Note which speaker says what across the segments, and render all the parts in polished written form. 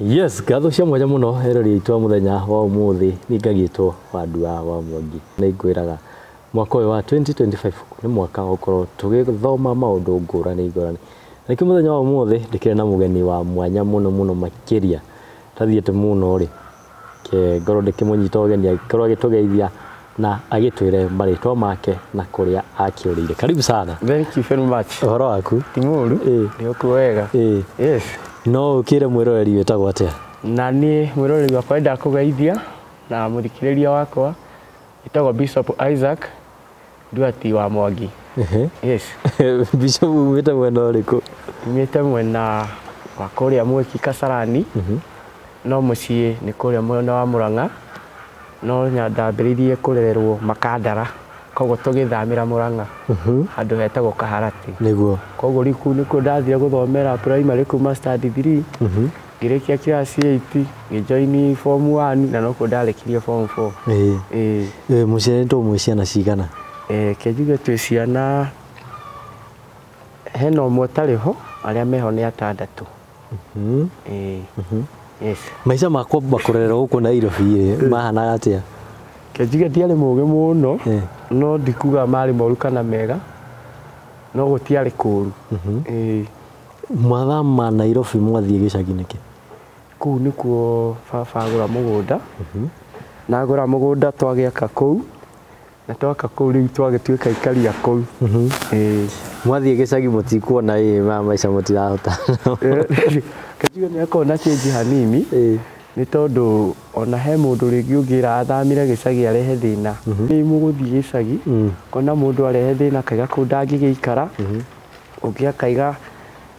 Speaker 1: Yes, ngatho cia mwanya muno erori aitũ a muthenya wa umuthi ningagitwo Wandua wa Mwangi. Nĩ ngwĩraga mwaka ũyũ wa 2025 nĩ mwaka wa gũkorwo tũgĩthoma maũndũ ngũrani ngũrani. Na nĩkĩo mũthenya wa ũmũthĩ ndĩkĩrĩ na mũgeni wa mwanya mũno mũno makĩria tathiĩte mũno rĩ ke ngorwo ndĩkĩmũnyita ũgeni agĩkorwo agĩtũgeithia na agĩtwĩre marĩtwa make na kũrĩa akĩũrĩire. Karibu sana.
Speaker 2: Thank you very much.
Speaker 1: Ũhoro waku?
Speaker 2: Ti mũru.
Speaker 1: Ĩĩ.
Speaker 2: Nĩ ũkuo wega.
Speaker 1: Ĩĩ.
Speaker 2: Yes.
Speaker 1: No ũkĩre mwĩroreri wĩtagwo atĩa?
Speaker 2: Na niĩ mwĩroreri wakwa nĩ ndakũgeithia na mũthikĩrĩria wakwa ĩtagwo Bishop Isaac Nduati wa Mwangi.
Speaker 1: Ehe.
Speaker 2: Yes.
Speaker 1: Bishop umĩte mwena ũrĩkũ?
Speaker 2: Nyumĩte mwena wa kũrĩa Mwĩki Kasarani. No mũciĩ nĩ kũrĩa mwena wa Murang'a. No ndambĩrĩirie kũrererwo Makandara. Koguo tũgĩthamĩra Murang'a. Handũ hetagwo Kaharati.
Speaker 1: Nĩguo.
Speaker 2: Koguo rĩu kũu nĩkuo ndathire gũthomera primary kuma standard 3. Ngĩrĩkia class 8 ngĩjoini form 1 na nokuo ndarĩkirie form 4.
Speaker 1: Ĩĩ.
Speaker 2: Ĩĩ.
Speaker 1: Ĩĩ, mũciarĩtwo mwĩ ciana cigana?
Speaker 2: Reke njuge twĩ ciana hena ũmwe ũtarĩ ho, arĩa meho nĩ atandatũ. Ĩĩ. Yes.
Speaker 1: Maica ma kwamba kũrererwo gũkũ Nairobi rĩ mahanaga atĩa?
Speaker 2: Reke njuge ndiarĩ mũgĩ mũno,
Speaker 1: Ĩĩ.
Speaker 2: no ndikuga marĩ moru kana mega, no gũtiarĩ kũru. Ĩĩ.
Speaker 1: Mwathama Nairobi mwathiĩ gĩcagi nĩkĩ?
Speaker 2: Kũu nĩkuo baba agũra mũgũnda. Na agũra mũgũnda twagĩaka kũu. Na twaka kũu rĩu twagĩtuĩka aikari a kũu. Ĩĩ.
Speaker 1: Mwathiĩ gĩcagi mũtikuona ĩ ma maica mũtirahota.
Speaker 2: Reke njuge nĩ akoragwo na change hanini.
Speaker 1: Ĩĩ.
Speaker 2: Nĩ tondũ ona he mũndũ rĩngĩ ũngĩra athamire gĩcagi arehe thĩna. Nĩ mũgũthiĩ gĩcagi, kona mũndũ arehe thĩna akaiga kũu ndangĩgĩikara, ũngĩ akaiga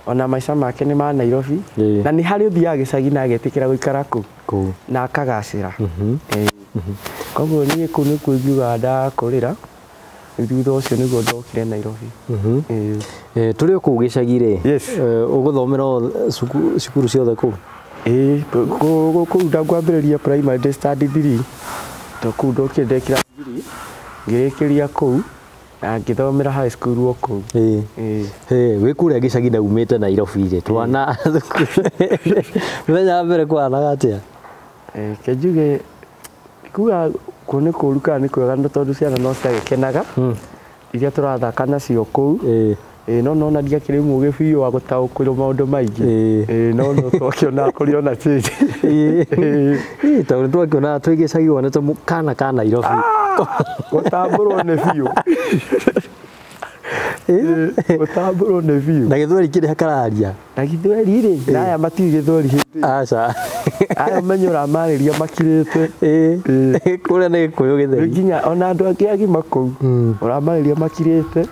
Speaker 2: ona maica make nĩ ma Nairobi.
Speaker 1: Ĩĩ.
Speaker 2: Na nĩ harĩ ũthiaga gĩcagi na agetĩkĩra gũikara kũu
Speaker 1: Kũu.
Speaker 2: na akagacĩra. Ĩĩ. Koguo niĩ kũu nĩkuo ingiuga ndakũrĩra, thutha ũcio nĩguo ndokire Nairobi. Ĩĩ.
Speaker 1: Ĩĩ, tũrĩ o kũu gĩcagi rĩ.
Speaker 2: Yes.
Speaker 1: Ũgũthomera o cukuru ciothe kũu?
Speaker 2: Ĩĩ, kũu ndangwambĩrĩria primary ndĩ standard 3. To kũu ndokire ndĩ class 3, ngĩrĩkĩria kũu na ngĩthomera high school o kũu.
Speaker 1: Ĩĩ.
Speaker 2: Ĩĩ.
Speaker 1: Ĩĩ, wĩ kũrĩa gĩcagi na umĩte Nairobi rĩ, twana thukuru. Mũthenya wa mbere kwahanaga atĩa?
Speaker 2: Reke njuge kuga kũu nĩ kũũru kana nĩ kwega nĩ tondũ ciana no ciagĩkenaga iria tũrathaka nacio kũu.
Speaker 1: Ĩĩ.
Speaker 2: Ĩĩ, no nona ndiakĩrĩ mũgĩ biũ wa gũtaũkĩrwo maũndũ maingĩ.
Speaker 1: Ĩĩ.
Speaker 2: Ĩĩ, no no twakĩonaga kũrĩ ona change.
Speaker 1: Ĩĩ.
Speaker 2: Ĩĩ.
Speaker 1: Ĩĩ, tondũ twakĩonaga twĩ gĩcagi wonete kana ka Nairobi.
Speaker 2: Gũtambũrwo nĩ biũ. Ĩĩ, gũtambũrwo nĩ biũ.
Speaker 1: Na gĩthweri kĩrĩa kararia.
Speaker 2: Na gĩthweri rĩ, na aya matiũĩ gĩthweri hĩndĩ ĩyo.
Speaker 1: Aca.
Speaker 2: Aya ũmenye ũramarĩria makirĩte.
Speaker 1: Ĩĩ.
Speaker 2: Ĩĩ.
Speaker 1: Kũrĩa nĩ Gĩkũyũ gĩtheri.
Speaker 2: Nginya ona andũ angĩ agima kũu ũramarĩria makirĩte.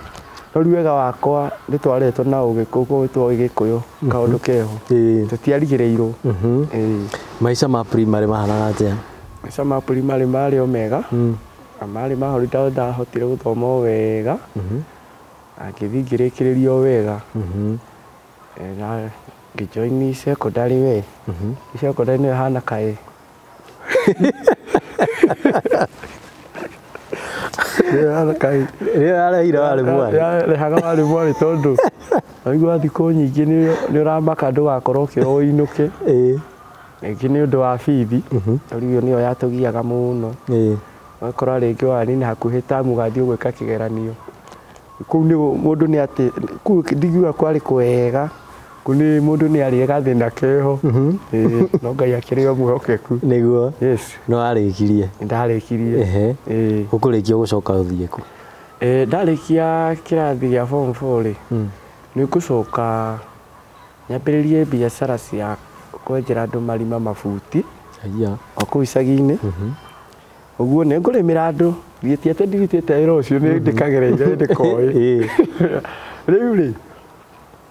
Speaker 2: No rĩu wega wakwa nĩ twaretwo na ũgĩkũyũ gwĩtwo Gĩkũyũ kaũndũ keho.
Speaker 1: Ĩĩ.
Speaker 2: Tũtiarigĩrĩirwo. Ĩĩ.
Speaker 1: Maica ma primary mahanaga atĩa?
Speaker 2: Maica ma primary marĩ o mega. Na marĩ ma holiday ndahotire gũthoma o wega. Na ngĩthiĩ ngĩrĩkĩrĩria o wega. Na ngĩjoini secondary we. Secondary nĩyo ĩhana kaĩ. Nĩyo ĩhana kaĩ.
Speaker 1: Rĩrĩa yarehire warĩ mwarĩ.
Speaker 2: Yarehaga warĩ mwarĩ tondũ waigua thikũ nyingĩ nĩ ũramaka ndũgakorwo ũkĩrwo ũinũke.
Speaker 1: Ĩĩ.
Speaker 2: Rĩngĩ nĩ ũndũ wa bithi, tondũ ĩyo nĩyo yatũgiaga mũno.
Speaker 1: Ĩĩ.
Speaker 2: Ũgakora rĩngĩ wanina hakuhĩ tamu ũgathiĩ gwĩka kĩgeranio. Kũu nĩ mũndũ nĩ atĩ, kũu ndingiuga kwarĩ kwega, kũu nĩ mũndũ nĩ arĩe gathĩna keho. Ĩĩ, no Ngai akĩrĩ o mwĩhokeku.
Speaker 1: Nĩguo.
Speaker 2: Yes.
Speaker 1: No warĩkirie.
Speaker 2: Nĩ ndarĩkirie.
Speaker 1: Ehe.
Speaker 2: Ĩĩ.
Speaker 1: Ũkũrĩkia ũgũcoka ũthiĩ kũ?
Speaker 2: Ĩĩ, ndarĩkia kĩrathi gĩa form 4 rĩ, nĩ ngũcoka nyambĩrĩrie biacara cia kwenjera andũ marima mabuti
Speaker 1: Aya.
Speaker 2: o kũu icagi-inĩ. Ũguo nĩ ngũrĩmĩra andũ, thiĩ ti atĩ ndirutĩte wĩra ũcio nĩ ndĩkagereire ndĩkoĩ.
Speaker 1: Ĩĩ.
Speaker 2: Rĩu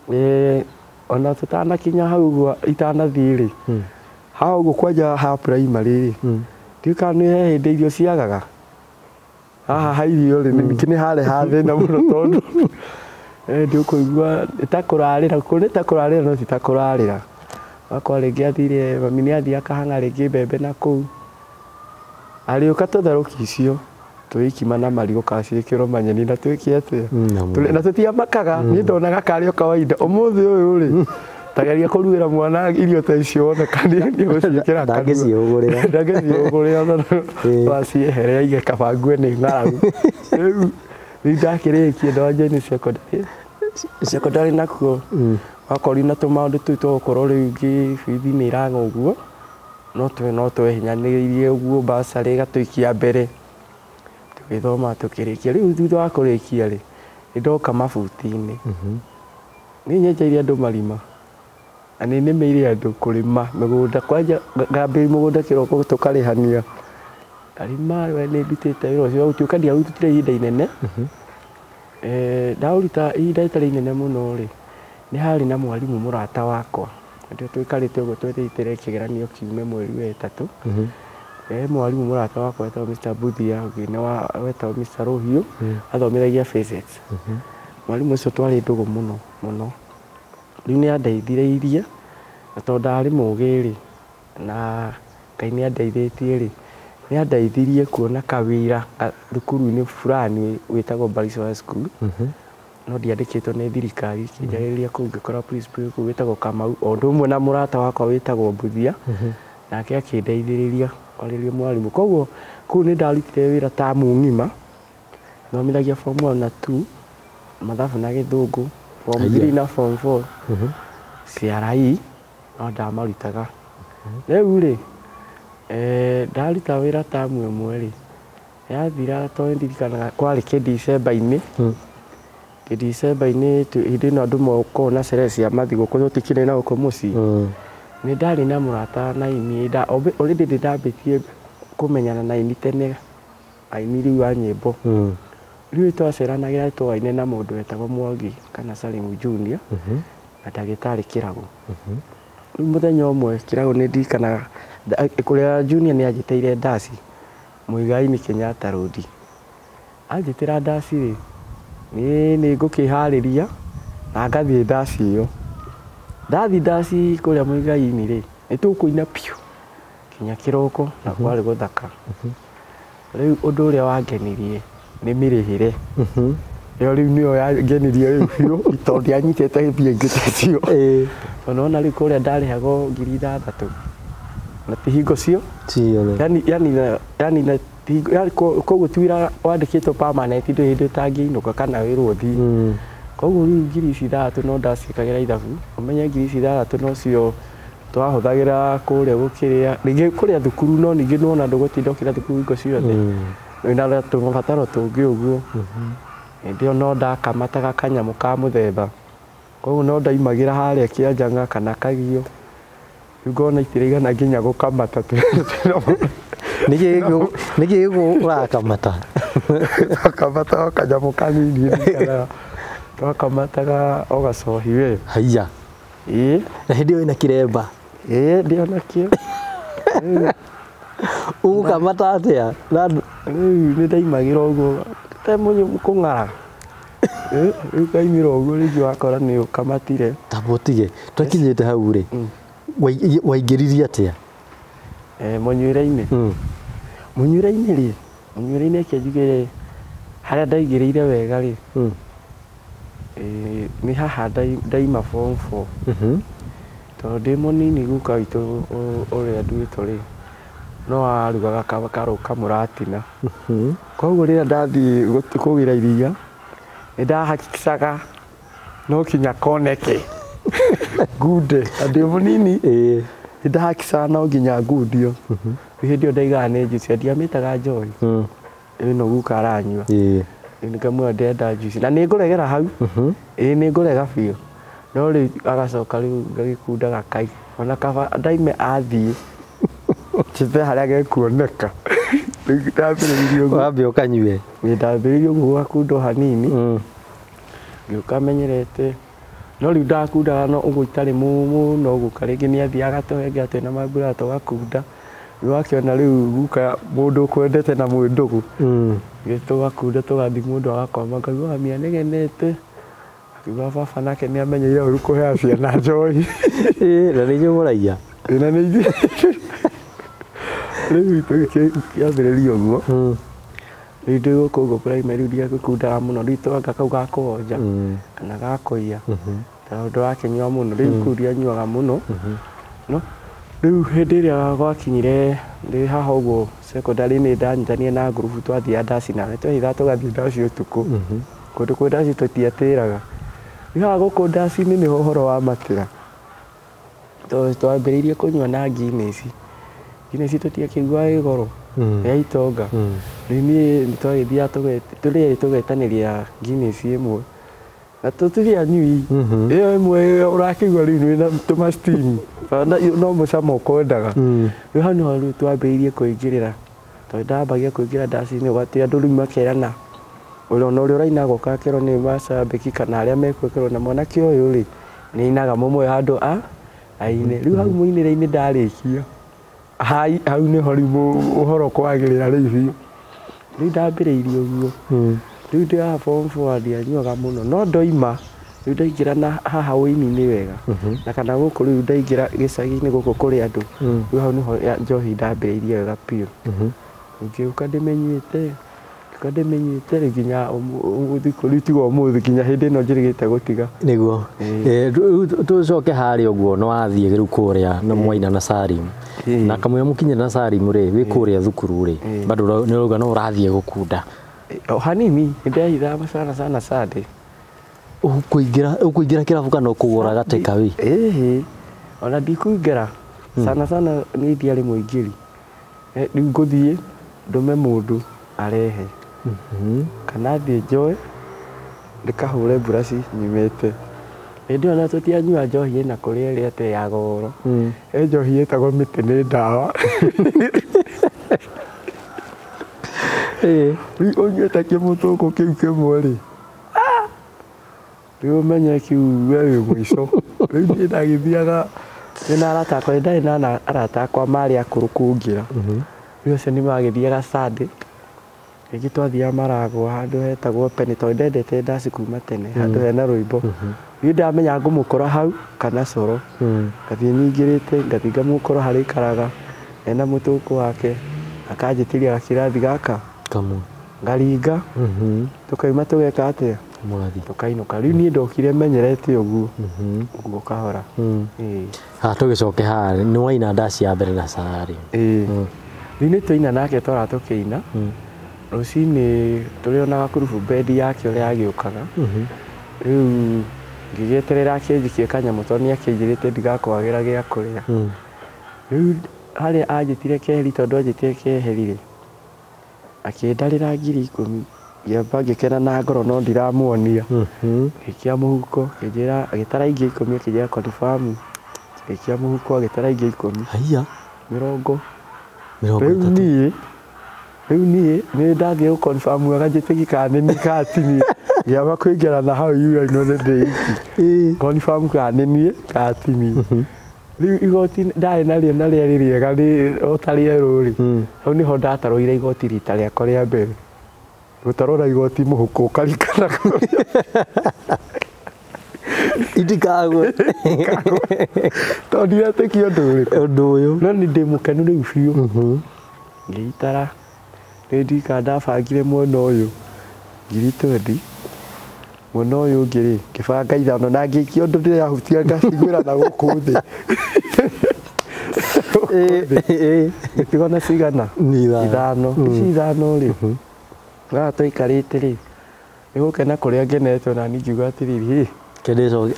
Speaker 2: rĩ, ona tũtanakinya hau ũguo itanathiĩ rĩ, hau ũguo kwanja ha primary rĩ, ndiũĩ kana nĩ he hĩndĩ irio ciagaga. Haha ha irio rĩ, ningĩ nĩ harĩ ha thĩna mũno tondũ ndũkũigua nĩ ta kũrarĩra, kũu nĩ ta kũrarĩra no ti ta kũrarĩra. Ũgakora rĩngĩ athire, mami nĩ athiĩ akahang'a rĩngĩ mbembe na kũu. Arĩũka tũtherũki icio, tũikima na marigũ kana ciĩkĩrwo manyeni na twĩke atĩa. Na tũtiamakaga, niĩ ndonaga karĩ o kawaida. Ũmũthĩ ũyũ rĩ, Tageria kũrugĩra mwana irio ta icio wone kana nĩ egũciĩkĩra kanua.
Speaker 1: Ndangĩciũgũrĩra.
Speaker 2: Ndangĩciũgũrĩra tondũ waciehere aige kaba ngue nĩ ng'aragu. Rĩu rĩu ndakĩrĩkia ndanjia secondary. Secondary nakuo wakorwo na tũmaũndũ tũu twa gũkorwo rĩu ngĩ bithi nĩ ĩraga ũguo no twe no twehinyanĩrĩirie ũguo bursary ĩgatũikia mbere tũgĩthoma tũkĩrĩkia. Rĩu thutha wa kũrĩkia rĩ, nĩ ndoka mabuti-inĩ. Niĩ nyenjeire andũ marima na nĩ nĩmĩire andũ kũrĩma mĩgũnda kwanja ngambĩrĩria mũgũnda kĩroko tũkarĩhania ngarĩma we nĩ ndutĩte wĩra ũcio wa gũtuĩka ndiaũrutire ihinda inene. Ndaũruta ihinda rĩtarĩ inene mũno rĩ, nĩ harĩ na mwarimũ mũrata wakwa hĩndĩ ĩyo tũikarĩte ũguo twetereire kĩgeranio kiume mweri wa ĩtatũ. Mwarimũ mũrata wakwa wetagwo Mr. Buthia ũngĩ nĩ wetagwo Mr. Rũhiũ athomithagia physics. Mwarimũ ũcio twarĩ ndũgũ mũno mũno. Rĩu nĩ andeithĩrĩirie na tondũ ndarĩ mũgĩ rĩ na Ngai nĩ andeithĩtie rĩ, nĩ andeithirie kuona kawĩra thukuru-inĩ fulani wĩtagwo Bariso High School. No ndiandĩkĩtwo nĩ thirikari kĩnjarĩrĩria kũu ngĩkora principal kũu wĩtagwo Kamau o ũndũ ũmwe na mũrata wakwa wĩtagwo Mbuthia nake akĩndeithĩrĩria kwarĩria mwarimũ. Koguo kũu nĩ ndarutire wĩra tamu ng'ima thomithagia form 1 na 2 mathabu na gĩthũngũ form 3 na form 4 CRE no ndamarutaga. Rĩu rĩ ndaruta wĩra tamu ĩmwe rĩ yathira tondũ ndirikanaga kwarĩ kĩ-December-inĩ kĩ-December-inĩ hĩndĩ ĩno andũ mokoragwo na sherehe cia mathigũkũ tũtikĩrĩ na gũkũ mũciĩ. Nĩ ndarĩ na mũrata Naini already nĩ ndambĩtie kũmenyana na Naini tene aini rĩu a nyĩmbo. Rĩu twaceranagĩra twaine na mũndũ wetagwo Mwangi kana Salimu Junior na ndagĩtarĩ Kĩragũ. Rĩu mũthenya ũmwe Kĩragũ nĩ ndirikanaga kũrĩa Junior nĩ anjĩtĩire ndaci Muigai-inĩ Kenyatta Road. Anjĩtĩra ndaci rĩ, niĩ nĩ ngũkĩharĩria na ngathiĩ ndaci ĩyo. Ndathiĩ ndaci kũrĩa Muigai-inĩ rĩ, nĩ tũkũina piũ nginya kĩroko na kwarĩ gũthaka. Rĩu ũndũ ũrĩa wangenirie nĩ mĩrĩhĩre. Ĩyo rĩu nĩyo yangenirie rĩu biũ tondũ ndianyitĩte mbia ingĩ ta icio. Tondũ nĩwona rĩu kũrĩa ndarĩhagwo 6,000 na ti hingo cio yani koguo ti wĩra wandĩkĩtwo permanent ndũrĩ hĩndĩ ũtangĩinũka kana wĩrwo ũthiĩ. Koguo rĩu 6,000 no ndaciĩkagĩra ithabu ũmenye 6,000 nocio twahũthagĩra kũrĩa gũkĩrĩa rĩngĩ kũrĩa thukuru no ningĩ nĩwona ndũgũtinda ũkĩrĩa thukuru hingo ciothe wĩna tũmabataro tũngĩ ũguo. Hĩndĩ ĩyo no ndakamataga kanyamũ ka mũthemba koguo no ndaimagĩra harĩa Kĩanjang'a kana Kagio rĩu ngona itiraigana nginya gũkamata.
Speaker 1: Nĩkĩ ũrakamata?
Speaker 2: Twakamata o kanyamũ kanini twakamataga o gacohi we.
Speaker 1: Haiya.
Speaker 2: Ĩĩ.
Speaker 1: Na hĩndĩ ĩyo wĩna kĩremba?
Speaker 2: Ĩĩ ndĩ onakĩo.
Speaker 1: Ũgũkamata atĩa?
Speaker 2: Rĩu nĩ ndaimagĩra ũguo te kũng'ara. Rĩu ngaimĩra ũguo rĩngĩ wakora nĩ ũkamatire.
Speaker 1: Tamba ũtige twakinyĩte hau rĩ waingĩririe atĩa?
Speaker 2: Mũnyuĩre-inĩ. Mũnyuĩre-inĩ rĩ, mũnyuĩre-inĩ reke njuge harĩa ndaingĩrĩire wega rĩ nĩ haha ndaima form 4. Tondũ ndĩ mũnini guka witũ ũrĩa nduĩtwo rĩ no arugaga karũ kamũratina. Koguo rĩrĩa ndathiĩ kũgĩra iria nĩ ndahakicaga no kinya koneke ngunde na ndĩ mũnini nĩ ndahakicaga no nginya ngundio. Rĩu hĩndĩ ĩyo ndaigaga nĩ juice ndiamĩtaga njohi ĩno guka aranyua. Rĩu ngamwĩra ndĩrenda juice na nĩ ngũregera hau. Ĩĩ nĩ ngũrega biũ no rĩu agacoka rĩu ngagĩkunda gakai ona kaba ndaime athiĩ njethe harĩa gekuoneka. Rĩu ndambĩrĩirie ũguo.
Speaker 1: Wambe ũkanyue.
Speaker 2: Nĩ ndambĩrĩirie ũguo gakunda hanini ngĩũka menyerete no rĩu ndakundaga no ũguo itarĩ mũno guka rĩngĩ nĩ athiaga agatũhengera twĩna mambura tũgakunda. Rĩu wakĩona rĩu guka mũndũ ũkwendete na mwĩ ndũgũ tũgakunda tũgathiĩ mũndũ agakoma ngaigua mami anegenete akiuga baba nake nĩ amenyeire ũru kũhea ciana njohi.
Speaker 1: Na nĩ inyuĩ mũraiya?
Speaker 2: Na nĩ ithuĩ. Rĩu tũkĩambĩrĩria ũguo rĩu ndĩ gũkũ ũguo primary ndiagĩkundaga mũno rĩu twanga kau ga kũonja kana ga kũiya Tondũ ndũrakĩnyua mũno rĩu kũu ndianyuaga mũno. No rĩu hĩndĩ ĩrĩa gwakinyire ndĩ haha ũguo secondary nĩ ndanyitanire na ngurubu twathiaga ndaci nawe twehithaga tũgathiĩ ndaci ũtukũ. Kũndũ kwĩ ndaci tũtiatĩraga. Rĩu haha gũkũ ndaci-inĩ nĩho ũhoro wa matĩra. Tondũ twambĩrĩirie kũnyua na Guinness. Guinness tũtiakĩiguaga ĩ goro ya itonga. Rĩu niĩ nĩ twagĩthiaga tũrĩ tũgetanĩria Guinness ĩmwe. Na tũtirĩ anyui. Ĩyo ĩmwe ũrakĩigua rĩu wĩna tũmasteam. No mũcamo ũkwendaga. Rĩu hau nĩho rĩu twambĩrĩirie kũingĩrĩra. Tondũ ndambagia kũingĩra ndaci-inĩ ũgatĩ andũ rĩu makerana. Ũrĩa ona ũrĩa ũraina agoka akerwo nĩ macambĩki kana arĩa mekwĩkĩrwo na mwanake ũyũ rĩ nĩ ainaga mũmwe handũ a aine. Rĩu hau mũinĩre-inĩ ndarĩkia. Hai hau nĩho rĩu ũhoro kwagĩrĩra rĩu biũ. Rĩu ndambĩrĩirie ũguo. Rĩu ndĩ haha form four ndianyuaga mũno no ndoima rĩu ndaingĩra na haha ũini-inĩ wega na kana gũkũ rĩu ndaingĩra gĩcagi-inĩ gũkũ kũrĩ andũ rĩu hau nĩho njohi ndambĩrĩirie wega biũ. Ngĩũka ndĩmĩnyuĩte ngĩũka ndĩmĩnyuĩte rĩu nginya thikũ rĩu tiga ũmũthĩ nginya hĩndĩ ĩno njĩrĩgĩte gũtiga.
Speaker 1: Nĩguo. Tũcoke harĩa ũguo nĩ wathiĩ rĩu kũrĩa na mwaina na Salim. Na kamũira mũkinyĩte na Salim rĩ wĩ kũrĩa thukuru rĩ bado nĩ ũrauga no ũrathiĩ gũkunda.
Speaker 2: O hanini nĩ ndehithaga sana sana Sunday.
Speaker 1: Ũkũingĩra kĩrabu kana ũkũgũraga take away?
Speaker 2: Ĩhĩ ona ndikũingĩra sana sana niĩ ndiarĩ mũingĩri. Rĩu ngũthiĩ ndũme mũndũ arehe kana thiĩ njoe ndĩkahũre mburaci nyumĩte. Hĩndĩ ĩyo na tũtianyua njohi ĩna kũrĩa ĩrĩa atĩ ya goro. He njohi ĩtagwo mĩtĩ nĩ ndawa. Rĩu ũnyuĩte kĩmũtũngũ kĩu kĩmwe rĩ, rĩu ũmenye kĩu we wĩ mũico. Rĩu niĩ ndagĩthiaga ndĩna arata akwa, nĩ ndarĩ na arata akwa marĩ akũrũ kũngĩra. Rĩu acio nĩ magĩthiaga Sunday. Rĩngĩ twathiaga maragwa handũ hetagwo Penny tondũ ndendete ndaci kuma tene handũ hena rwĩmbo. Rĩu ndamenya ngũmũkora hau kana coro. Ngathiĩ nyingĩrĩte ngathiĩ ngamũkora harĩa aikaraga ena mũtũkũ wake akanjĩtĩria gakirathi gaka
Speaker 1: Kamwe.
Speaker 2: Ngaringa tũkauma tũgeka atĩa?
Speaker 1: Mũgathiĩ.
Speaker 2: Tũkainũka. Rĩu niĩ ndokire menyerete ũguo. Ũguo kahora.
Speaker 1: Haha tũgĩcoke haha nĩ waina ndaci ya mbere na Salim.
Speaker 2: Rĩu nĩ twaina nake twara tũkĩina. Rũcinĩ tũrĩ ona gakurubu bendi yake ũrĩa agĩũkaga. Rĩu ngĩgĩeterera akĩnjikie kanyamũ tondũ nĩ akĩnjĩrĩte ndigakwagĩra gĩa kũrĩa. Rĩu harĩa anjĩtire keheri tondũ anjĩtire keheri rĩ, akĩndarĩra 10,000 ngĩamba ngĩkena na ngoro no ndiramuonia. Ngĩikia mũhuko akĩnjĩra agĩtara ingĩ 10 akĩnjĩra confirm. Ngĩikia mũhuko agĩtara ingĩ 10.
Speaker 1: Haiya.
Speaker 2: 30.
Speaker 1: 30.
Speaker 2: Rĩu niĩ nĩ ndathiĩ gũ-confirm wega njĩtĩki kana nĩ niĩ kana ti niĩ. Ngĩamba kũingĩra na hau ira-inĩ nĩ ndĩ iki. Confirm kana nĩ niĩ kana ti niĩ. Rĩu igoti ndarĩ narĩo na rĩarĩ rĩega o ta rĩerũ rĩ. Hau nĩho ndatarũire igoti rita rĩakwa rĩa mbere. Gũtarũra igoti mũhuko ũkarikana.
Speaker 1: Itikagwe.
Speaker 2: Tondũ ndiretĩkia ũndũ ũrĩkũ.
Speaker 1: Ũndũ ũyũ.
Speaker 2: No nĩ ndĩ mũkenu rĩu biũ. Ngĩitara. Rĩu ndika ndabangire mwena ũyũ 20,000. Mwena ũyũ ũngĩ rĩ ngĩbanga 5 na ngĩikia ũndũ ndĩrahutia ngaciguĩra na gũkũ thĩ. Ngĩtigwo na cigana?
Speaker 1: Ithano.
Speaker 2: 5. Ici 5 rĩ haha twaikarĩte rĩ nĩ gũkena kũrĩa ngenete ona niĩ ngiuga atĩrĩrĩ,
Speaker 1: Kĩndĩcoke.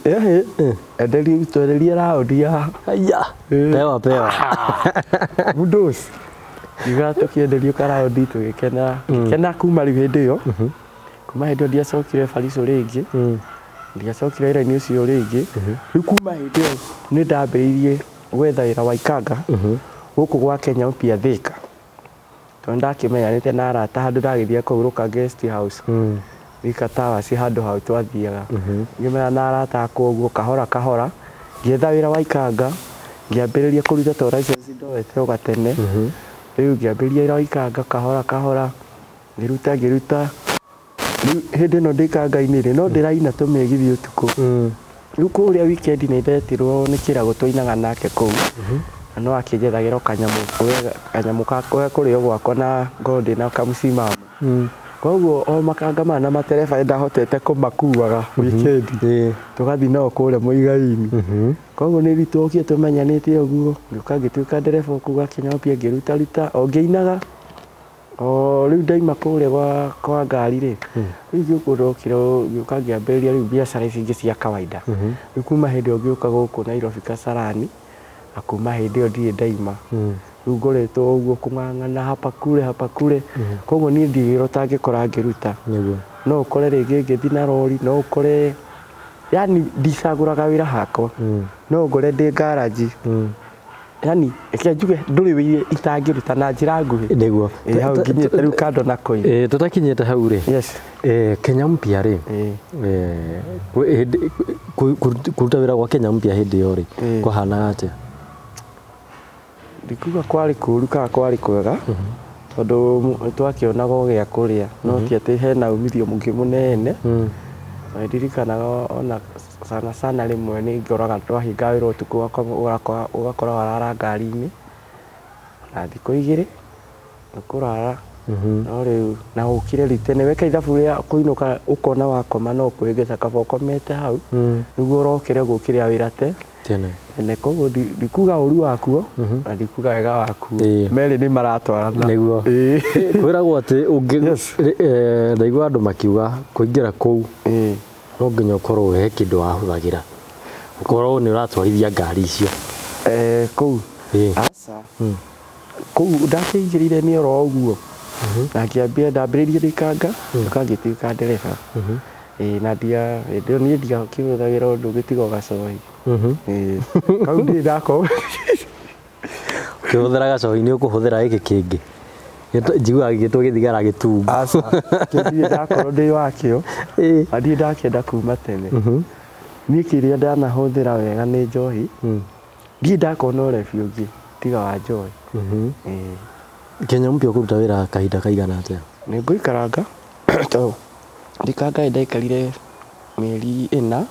Speaker 2: Ĩhĩ twenderie raundi ya
Speaker 1: Haiya. Pewa pewa.
Speaker 2: Bundos. Ngiuga tũkĩenderio karaundi tũgĩkena. Ngĩkena kuma rĩu hĩndĩ ĩyo. Kuma hĩndĩ ĩyo ndiacokire Barico rĩngĩ. Ndiacokire wĩra-inĩ ũcio rĩngĩ. Rĩu kuma hĩndĩ ĩyo nĩ ndambĩrĩirie gwetha wĩra wa ikanga gũkũ gwa Kenya Upia Thika. Tondũ ndakĩmenyanĩte na arata handũ ndagĩthiĩ kũhurũka guest house. Thika Towers handũ hau twathiaga. Ngĩmenyana na arata akwa ũguo kahora kahora. Ngĩetha wĩra wa ikanga ngĩambĩrĩria kũruta tondũ license ndoete o gatene. Rĩu ngĩambĩrĩria wĩra wa ikanga kahora kahora ngĩruta ngĩruta. Rĩu hĩndĩ ĩno ndĩ ikanga-inĩ rĩ no ndĩraina tũmĩgithi ũtukũ. Rĩu kũrĩa weekend nĩ ndetirwo nĩ kĩrago twainaga nake kũu. Na no akĩnjethagĩra o kanyamũ wega kanyamũ ka kũrĩo gwakwa na ngorwo ndĩna kamũcimamo. Koguo o makanga maya na matereba ndahotete kũmakuaga weekend. Tũgathiĩ nao kũrĩa Mũigai-inĩ. Koguo nĩ twokire tũmenyanĩte ũguo, ngĩũka ngĩtuĩka ndereba kũu Kenya Mpya, ngĩrutaruta o ngĩinaga. O rĩu ndaima kũrĩa kwa ngari rĩ, rĩu ngĩũka ndokire ngĩũka ngĩambĩrĩria rĩu biacara ici ingĩ cia kawaida. Rĩu kuma hĩndĩ ĩyo ngĩũka gũkũ Nairobi Kasarani, na kuma hĩndĩ ĩyo ndirĩ ndaima. Rĩu ngoretwo ũguo kũng'ang'ana hapa kule hapa kule. Koguo niĩ ndirĩ wĩra ũtangĩkora ngĩruta. No ũkore rĩngĩ ngĩthiĩ na rori, no ũkore yani ndicagũraga wĩra hakwa. No ngore ndĩ garage. Yani reke njuge ndũrĩ wĩra itangĩruta na njĩra nguhĩ.
Speaker 1: Nĩguo.
Speaker 2: Hau nginyĩte rĩu kando na kũi.
Speaker 1: Tũtakinyĩte hau rĩ.
Speaker 2: Yes.
Speaker 1: Kenya Mpya rĩ, kũruta wĩra gwa Kenya Mpya hĩndĩ ĩyo rĩ, kwahanaga atĩa?
Speaker 2: Ndikuga kwarĩ kũũru kana kwarĩ kwega, tondũ twakĩonaga o gĩa kũrĩa, no ti atĩ hena umithio mũingĩ mũnene. Ndirikanaga ona sana sana rĩmwe nĩ ngoraga twahinga wĩra ũtukũ ũgakora warara ngari-inĩ na thikũ igĩrĩ ũkũrara. No rĩu na ũkire rĩu tene weka ithabu rĩa kũinũka ũkona wakoma no kwĩhĩngĩca kaba ũkomete hau nĩguo ũrokĩre gũkĩrĩa wĩra
Speaker 1: tene.
Speaker 2: Koguo ndikuga ũru wakuo na ndikuga wega wakuo, merĩ nĩ maratwarana.
Speaker 1: Nĩguo. Kwĩragwo atĩ ndaigua andũ makiuga kũingĩra kũu no nginya ũkorwo he kĩndũ wahũthagĩra, ũkorwo nĩ ũratwarithia ngari icio.
Speaker 2: Kũu aca kũu ndakĩingĩrire nĩ oro ũguo, na ngĩambia ndambĩrĩirie ndĩkanga ngĩũka ngĩtuĩka ndereba. Na ndia hĩndĩ ĩyo niĩ ndiakĩhũthagĩra ũndũ ũngĩ tiga o gacohi. Kau ndirĩ ndakorwo
Speaker 1: ũkĩhũthĩra gacohi nĩ ũkũhũthĩra gĩkĩ kĩngĩ. Njiguaga gĩgĩtwo gĩthigara gĩtungu.
Speaker 2: Aca, ndirĩ ndakorwo ndĩ wakĩo, na ndirĩ ndakĩenda kuma tene. Niĩ kĩrĩa ndanahũthĩra wega nĩ njohi. Ndirĩ ndakorwo na ũrebi ũngĩ tiga wa njohi.
Speaker 1: Kenya Mpya ũkũruta wĩra kahinda kaigana atĩa?
Speaker 2: Nĩ ngũikaranga tondũ ndikanga ndaikarire mĩeri 4.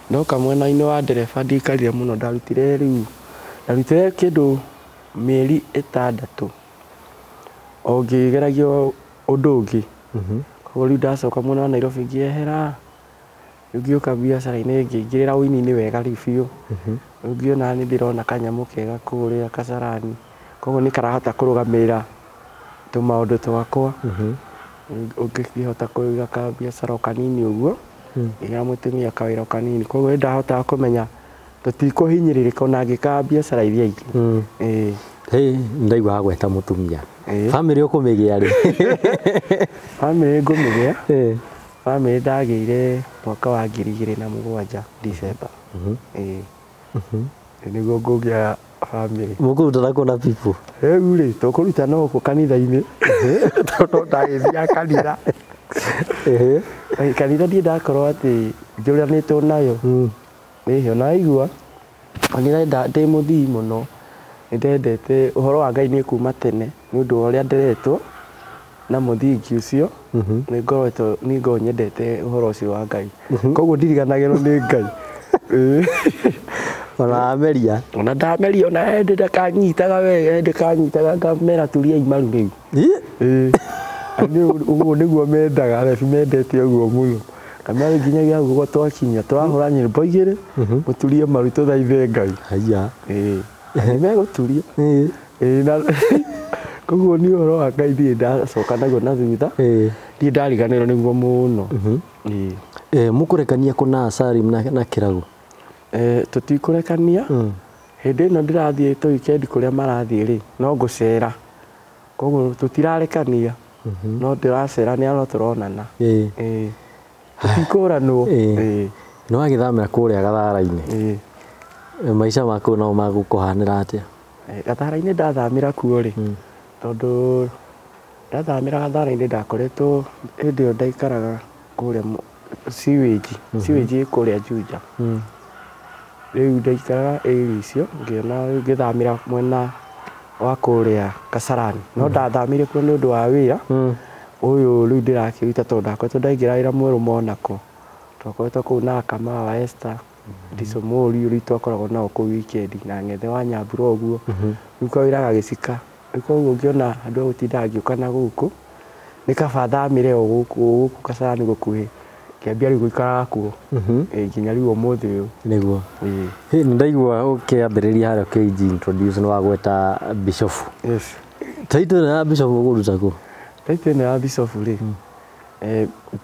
Speaker 2: Ndoka mwena-inĩ wa ndereba ndiikarire mũno, ndarutire rĩu ndarutire kĩndũ mĩeri 6 o ngĩgeragia ũndũ ũngĩ. Koguo rĩu ndacoka mwena wa Nairobi ngĩehera, rĩu ngĩũka biacara-inĩ ngĩingĩrĩra ũini-inĩ wega rĩu biũ. Rĩu ngĩona nĩ ndĩrona kanyamũ kega kũrĩa Kasarani, koguo nĩ karahota kũrũgamĩrĩra tũmaũndũ twakwa. Ũngĩkĩhota kũiga kabiacara o kanini ũguo, ngĩgĩra mũtumia kawĩra o kanini, koguo nĩ ndahotaga kũmenya tũtikũhinyĩrĩrĩka ona ngĩkaga biacara iria ingĩ.
Speaker 1: Ndaigua wagweta mũtumia. Bamĩrĩ ũkũmĩgĩa rĩ?
Speaker 2: Bamĩrĩ ngũmĩgĩa. Bamĩrĩ ndagĩire mwaka wa 2007 December. Nĩguo ngũgĩa bamĩrĩ.
Speaker 1: Mũkũruta na kũ na people?
Speaker 2: Rĩu rĩ tũkũruta no gũkũ kanitha-inĩ, tondũ ndagĩthiaga kanitha. Kanitha ndirĩ ndakorwo atĩ njũranĩtwo nayo. Ona waigua kanitha ndĩ mũthii mũno, nĩ ndendete ũhoro wa Ngai niĩ kuma tene nĩ ũndũ wa ũrĩa nderetwo na mũthingi ũcio, nĩ ngoretwo niĩ ngoragwo nyendete ũhoro ũcio wa Ngai. Koguo ndiriganagĩrwo nĩ Ngai.
Speaker 1: Ona wameria?
Speaker 2: Ona ndameria, ona hĩndĩ ndakanyitaga wega, hĩndĩ kanyitaga ngamera turiai maru rĩu. Ũguo nĩguo mendaga, rebi mendete ũguo mũno. Kamera nginyagia hau ũguo twakinya, tũrahũra nyĩmbo igĩrĩ, mũturie maru tũthaithe Ngai.
Speaker 1: Haiya.
Speaker 2: Nĩ megũturia. Na koguo niĩ ũhoro wa Ngai ndirĩ ndacoka naguo na thutha, ndirĩ ndariganĩrwo nĩguo mũno.
Speaker 1: Mũkũrekania kũ na Salim na Kĩragu?
Speaker 2: Tũtikũrekania. Hĩndĩ ĩno ndĩrathiĩ tũ weekend kũrĩa marathiĩ rĩ, no ngũcera. Koguo tũtirarekania, no ndĩracera nĩ no tũronana. Tũtikũranwo.
Speaker 1: Nĩ wagĩthamĩra kũrĩa Gathara-inĩ? Maica ma kũu no magũkũhanĩra atĩa?
Speaker 2: Gathara-inĩ ndathamĩra kuo rĩ, tondũ ndathamĩra Gathara-inĩ ndakoretwo hĩndĩ ĩyo ndaikaraga kũrĩa sewage, sewage ĩ kũrĩa Juja. Rĩu ndaikaraga area icio, ngĩona rĩu ngĩthamĩra mwena wa kũrĩa Kasarani. No ndathamĩire kuo nĩ ũndũ wa wĩra ũyũ rĩu ndĩrakĩruta tondũ ndakoretwo ndaingĩra wĩra mwerũ Monaco. Twakoretwo kũu na Kamau wa Esther, Ndicomori rĩu twakoragwo nao kũu weekend na Ng'ethe wa Nyambura ũguo. Rĩu kawĩra gagĩcika. Rĩu koguo ngĩona andũ a gũtinda ngĩũka na gũkũ, Nĩ kaba thamĩre o gũkũ Kasarani gũkuhĩ. Ngĩambia rĩu gũikaraga kuo. Nginya rĩu ũmũthĩ ũyũ.
Speaker 1: Nĩguo. Nĩ ndaigua ũkĩambĩrĩria harĩa ũkĩnji introduce nĩ wagweta bishop.
Speaker 2: Yes.
Speaker 1: Title ĩno ya bishop ũkũruta kũ?
Speaker 2: Title ĩno ya bishop rĩ,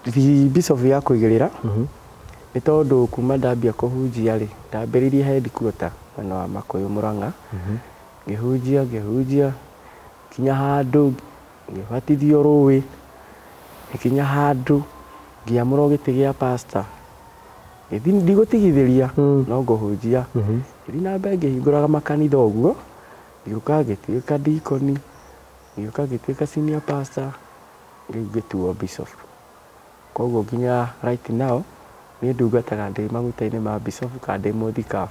Speaker 2: ti bishop ya kũigĩrĩra, nĩ tondũ kuma ndambia kũhunjia rĩ, ndambĩrĩirie headquarter mwena wa Makũyũ Mũrang'a. Ngĩhunjia ngĩhunjia nginya handũ ngĩbatithio rũĩ, nginya handũ ngĩamũrwo gĩtĩ gĩa pastor. Ndigũtigithĩria no ngũhunjia. Ngĩthiĩ na mbere ngĩhingũraga makanitha ũguo, ngĩũka ngĩtuĩka deacon, ngĩũka ngĩtuĩka senior pastor, rĩu ngĩtuo bishop. Koguo nginya right now niĩ ndungataga ndĩ maguta-inĩ ma bishop kana ndĩ mũthikabu.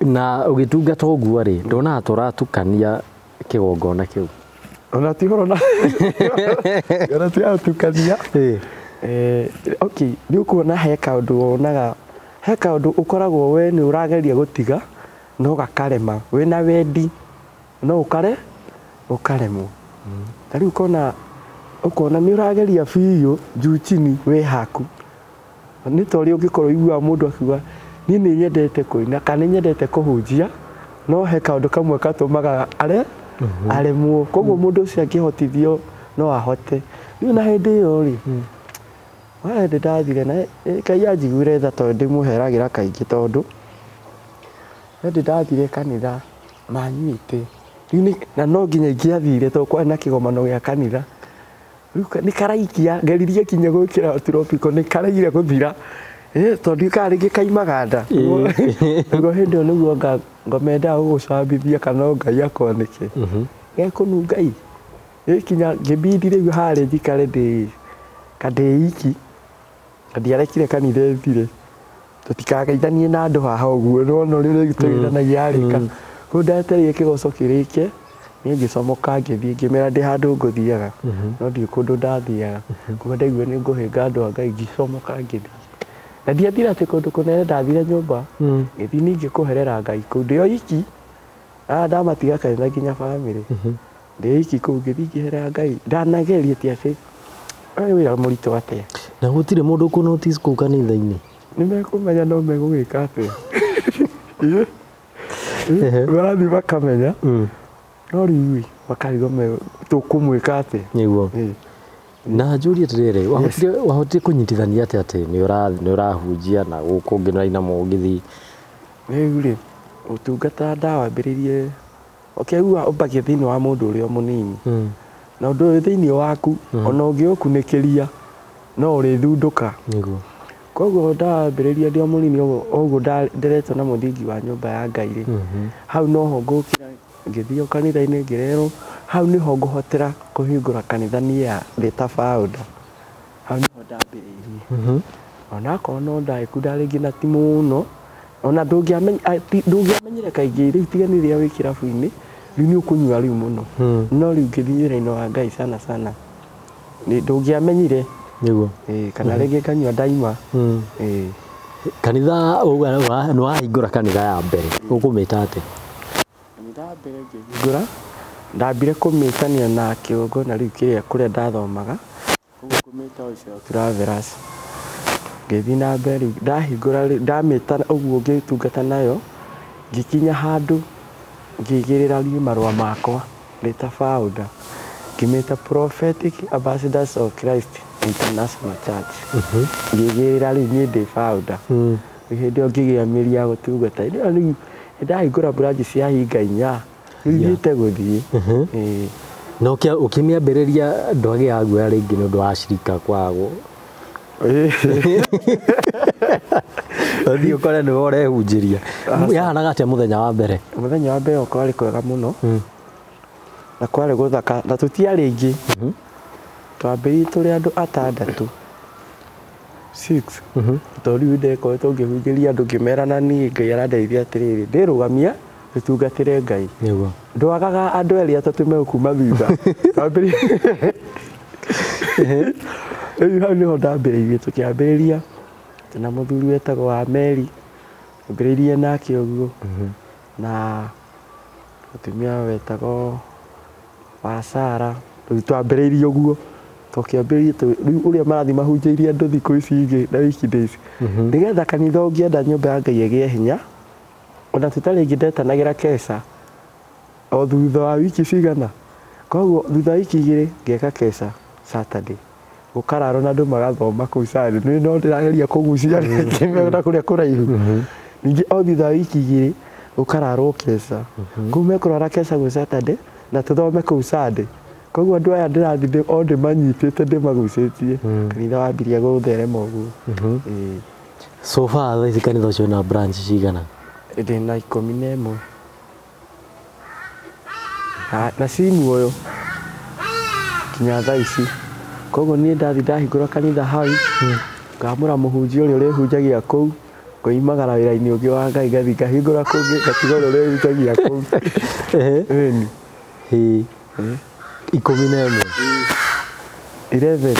Speaker 1: Na ũgĩtungata ũguo rĩ, ndonaga tũratukania kĩgongona kĩu.
Speaker 2: Ona ti ũhoro na ona ti atukania. Okay, nĩ ũkuona he kaũndũ wonaga, he kaũndũ ũkoragwo we nĩ ũrageria gũtiga no gakarema, wĩna wendi no ũkaremwo. Ta rĩu ũkona nĩ ũrageria biũ juu chini wĩ haku. Nĩ ta ũrĩa ũngĩkorwo ũiguaga mũndũ akiuga niĩ nĩ nyendete kũina kana nĩ nyendete kũhunjia, no he kaũndũ kamwe gatũmaga aremwo. Koguo mũndũ ũcio angĩhotithio no ahote. Rĩu na hĩndĩ ĩyo rĩ, hĩndĩ ndathire na Ngai anjiguire tha tondũ ndĩmũheragĩra kaingĩ tondũ hĩndĩ ndathire kanitha manyuĩte. Rĩu na no nginya ingĩathire tondũ kwarĩ na kĩgomano gĩa kanitha. Rĩu nĩ karaikia, ngeririe kinya gwĩkĩra tropical nĩ karaire gũthira. Tondũ kana rĩngĩ kaimaga nda. Nĩguo hĩndĩ ĩyo nĩguo ngomendaga gũgũcambithia kana Ngai akwanĩke. Gekũnunga ĩ. Kinya ngĩbidi rĩu harĩa njikare ndĩ iki. Ndiarekire kanitha ĩthire. Tũtikagaithanie na andũ haha ũguo, nĩwona ũrĩa tũgeithanagia yarĩka. Kũu ndetereire kĩgoco kĩrĩke, niĩ ngĩcomoka ngĩthiĩ ngĩmera ndĩ handũ ngũthiaga, no ndirĩ kũndũ ndathiaga. Kuma ndaigua nĩ ngũhĩnga andũ a Ngai ngĩcomoka ngĩthiĩ. Na ndiathire atĩ kũndũ kũnene, ndathire nyũmba, ngĩthiĩ ningĩ kũherera Ngai kũu ndĩ o iki. Ndamatiga kanitha nginya bamĩrĩ. Ndĩ iki kũu ngĩthiĩ ngĩherera Ngai. Ndanageria ti atĩ ũyũ wĩra mũritũ atĩa.
Speaker 1: Na gũtirĩ mũndũ ũkũ notice kũu kanitha-inĩ?
Speaker 2: Nĩ mekũmenya no megũgĩka atĩa. Marathiĩ makamenya. No rĩu makarigwo tũkũmwĩka atĩa.
Speaker 1: Nĩguo. Na njũrie atĩrĩrĩ, wahotire kũnyitithania atĩa atĩ nĩ ũrahunjia na gũkũ ũngĩ nĩ ũraina mũgithi?
Speaker 2: Rĩu rĩ, ũtungata ndawambĩrĩirie, ũkĩigua ũmbagia thĩinĩ wa mũndũ ũrĩa mũnini. Na ũndũ ũyũ thĩinĩ waku, ona ũngĩũkunĩkĩria no ũrĩthundũka.
Speaker 1: Nĩguo.
Speaker 2: Koguo ndambĩrĩria ndĩ o mũnini ũguo nderetwo na mũthingi wa nyũmba ya Ngai rĩ, hau noho ngũkĩra ngĩthiĩ kanitha-inĩ ngĩrerwo, hau nĩho ngũhotera kũhingũra kanitha niĩ ndĩ ta founder. Hau nĩho ndambĩrĩirie. Onakorwo no ndagĩkunda rĩngĩ na ti mũno, ona ndũngĩamenyire kaingĩ rĩu tiga nĩ rĩrĩa wĩ kĩrabu-inĩ, rĩu nĩ ũkũnyua rĩu mũno. No rĩu ngĩthiĩ wĩra-inĩ wa Ngai sana sana, ndũngĩamenyire.
Speaker 1: Nĩguo.
Speaker 2: Kana rĩngĩ nganyua ndaima.
Speaker 1: Kanitha nĩ wahingũra kanitha ya mbere, ũkũmĩta atĩa?
Speaker 2: Kanitha ya mbere ngĩhingũra, ndambire kũmĩtania na kĩgongona rĩu kĩrĩa kũrĩa ndathomaga, koguo ngũmĩta Voice of Travelers. Ngĩthiĩ na mbere rĩu ndahingũra rĩ, ndamĩta ũguo ngĩtungata nayo, ngĩkinya handũ ngĩigĩrĩra niĩ marũa makwa ndĩ ta founder, ngĩmĩta Prophetic Ambassadors of Christ International Church. Ngĩigĩrĩra rĩu niĩ ndĩ founder. Hĩndĩ ĩyo ngĩgĩa mĩri ya gũtungata. Hĩndĩ ĩyo rĩu ndahingũra branch cia hinga inya, rĩu thiĩte gũthiĩ.
Speaker 1: Na ũkĩmĩambĩrĩria ndwagĩaga guoya rĩngĩ nĩ ũndũ wa acirika kwaga Ũthiĩ ũkore nĩwe ũrehunjĩria. Yahanaga atĩa mũthenya wa mbere?
Speaker 2: Mũthenya wa mbere kwarĩ kwega mũno. Na kwarĩ gũthaka na tũtiarĩ aingĩ. Twambĩrĩirie tũrĩ andũ atandatũ. 6. Tondũ rĩu ndekoretwo ngĩhunjĩria andũ ngĩmera na niĩ Ngai arandeithia atĩrĩrĩ, ndĩrũgamia tũtungatĩre Ngai.
Speaker 1: Nĩguo.
Speaker 2: Ndwagaga andũ erĩ atatũ megũkuma thutha. Rĩu hau nĩho ndambĩrĩirie, tũkĩambĩrĩria na mũthuri wetagwo wa Mary, ambĩrĩirie nake ũguo, na mũtumia wetagwo wa Sara, Twambĩrĩirie ũguo tũkĩambĩrĩria rĩu ũrĩa marathiĩ mahunjĩirie andũ thikũ ici ingĩ na weekdays nĩgetha kanitha ũngĩenda nyũmba ya Ngai ĩgĩe hinya ona tũtarĩ ingĩ ndetanagĩra keca o thutha wa wiki cigana koguo thutha wa wiki igĩrĩ ngeka keca Saturday gũkararwo na andũ magathoma kũu Saturday nĩ no ndĩrageria kũgucia rĩngĩ na kũrĩa kũraihu ningĩ o thutha wa wiki igĩrĩ gũkararwo keca kũu mekũrara keca gwĩ Saturday na tũthome kũu Sunday koguo andũ aya ndĩrathiĩ o ndĩmanyitĩte ndĩmagucĩtie kanitha wambirie gũtherema ũguo.
Speaker 1: So far thaa ici kanitha ũcio wĩna branch cigana?
Speaker 2: Ndĩna 11 na ci muoyo kinya thaa ici koguo niĩ ndathi ndahingũra kanitha hau ngamũra mũhunjia ũrĩa ũrĩhunjagia kũu ngoimagara wĩra-inĩ ũngĩ wa Ngai ngathi ngahingũra kũngĩ ngatiga ũrĩa ũrĩhunjagia kũu. Ĩni.
Speaker 1: 11
Speaker 2: 11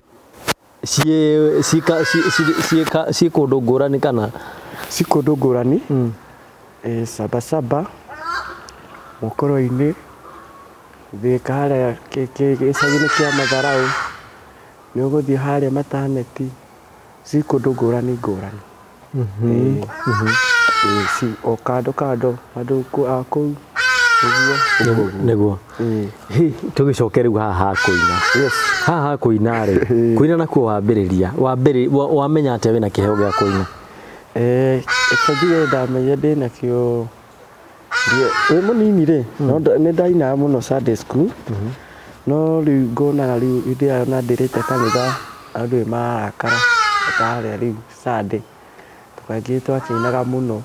Speaker 1: ciĩ kũndũ ngũrani kana
Speaker 2: ci kũndũ ngũrani Sabasaba Mũkũrwe-inĩ Thika harĩa gĩcagi-inĩ kĩa Matharau nĩ ũgũthiĩ harĩa Mataneti ci kũndũ ngũrani ngũrani. O kando kando andũ a kũu ũguo
Speaker 1: nĩguo. Tũgĩcoke rĩu haha ha kũina. Haha ha kũina rĩ, kũina nakuo wambĩrĩria wamenya atĩa wĩna kĩheo gĩa kũina?
Speaker 2: Reke njuge ndamenyire ndĩnakĩo wĩ mũnini rĩ nĩ ndainaga mũno Sunday school no rĩu ngonaga rĩu hĩndĩ ĩyo ona ndĩrĩte kanitha andũ nĩ mararakara ndarĩa rĩu Sunday tũkaingĩ twakĩinaga mũno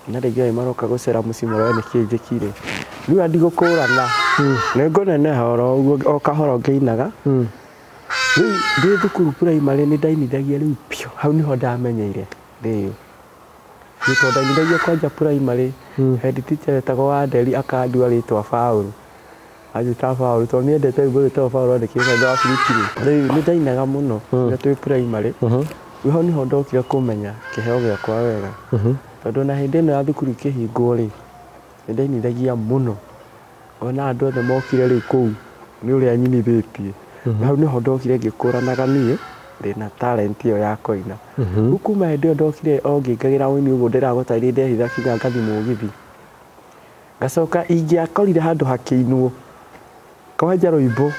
Speaker 2: na rĩngĩ nĩ maroka gũcera mũciĩ marore nĩkĩĩ njĩkire rĩu ndigũkũrana nĩ ngũneneha oro ũguo o kahora ngĩinaga rĩu ndĩ thukuru primary nĩ ndainithagia rĩu biũ hau nĩho ndamenyeire rĩu nĩ tondũ ndainithagia kwanja primary head teacher etagwo Wanderi akandua rĩtwa Paũlũ anjĩtaga Paũlũ tondũ nĩendete rwĩmbo rwĩtagwo Paũlũ andĩkĩte kanitha wa Filipi rĩu nĩ ndainaga mũno rĩrĩa twĩ primary rĩu hau nĩho ndokire kũmenya kĩheo gĩakwa wega tondũ na hĩndĩ ĩno ya thukuru ĩkĩhingwo rĩ nĩ ndainithagia mũno ona andũ othe mokire rĩu kũu nĩ ũrĩa nyinithĩtie na hau nĩho ndokire ngĩkũranaga niĩ ndĩna talent ĩyo ya kũina rĩu kuma hĩndĩ ĩyo ndokire o ngĩingagĩra ũini ũguo ndĩragũtarĩria ndehitha kinya ngathi mũgithi ngacoka ingĩakorire handũ hakĩinwo kwanja rwĩmbo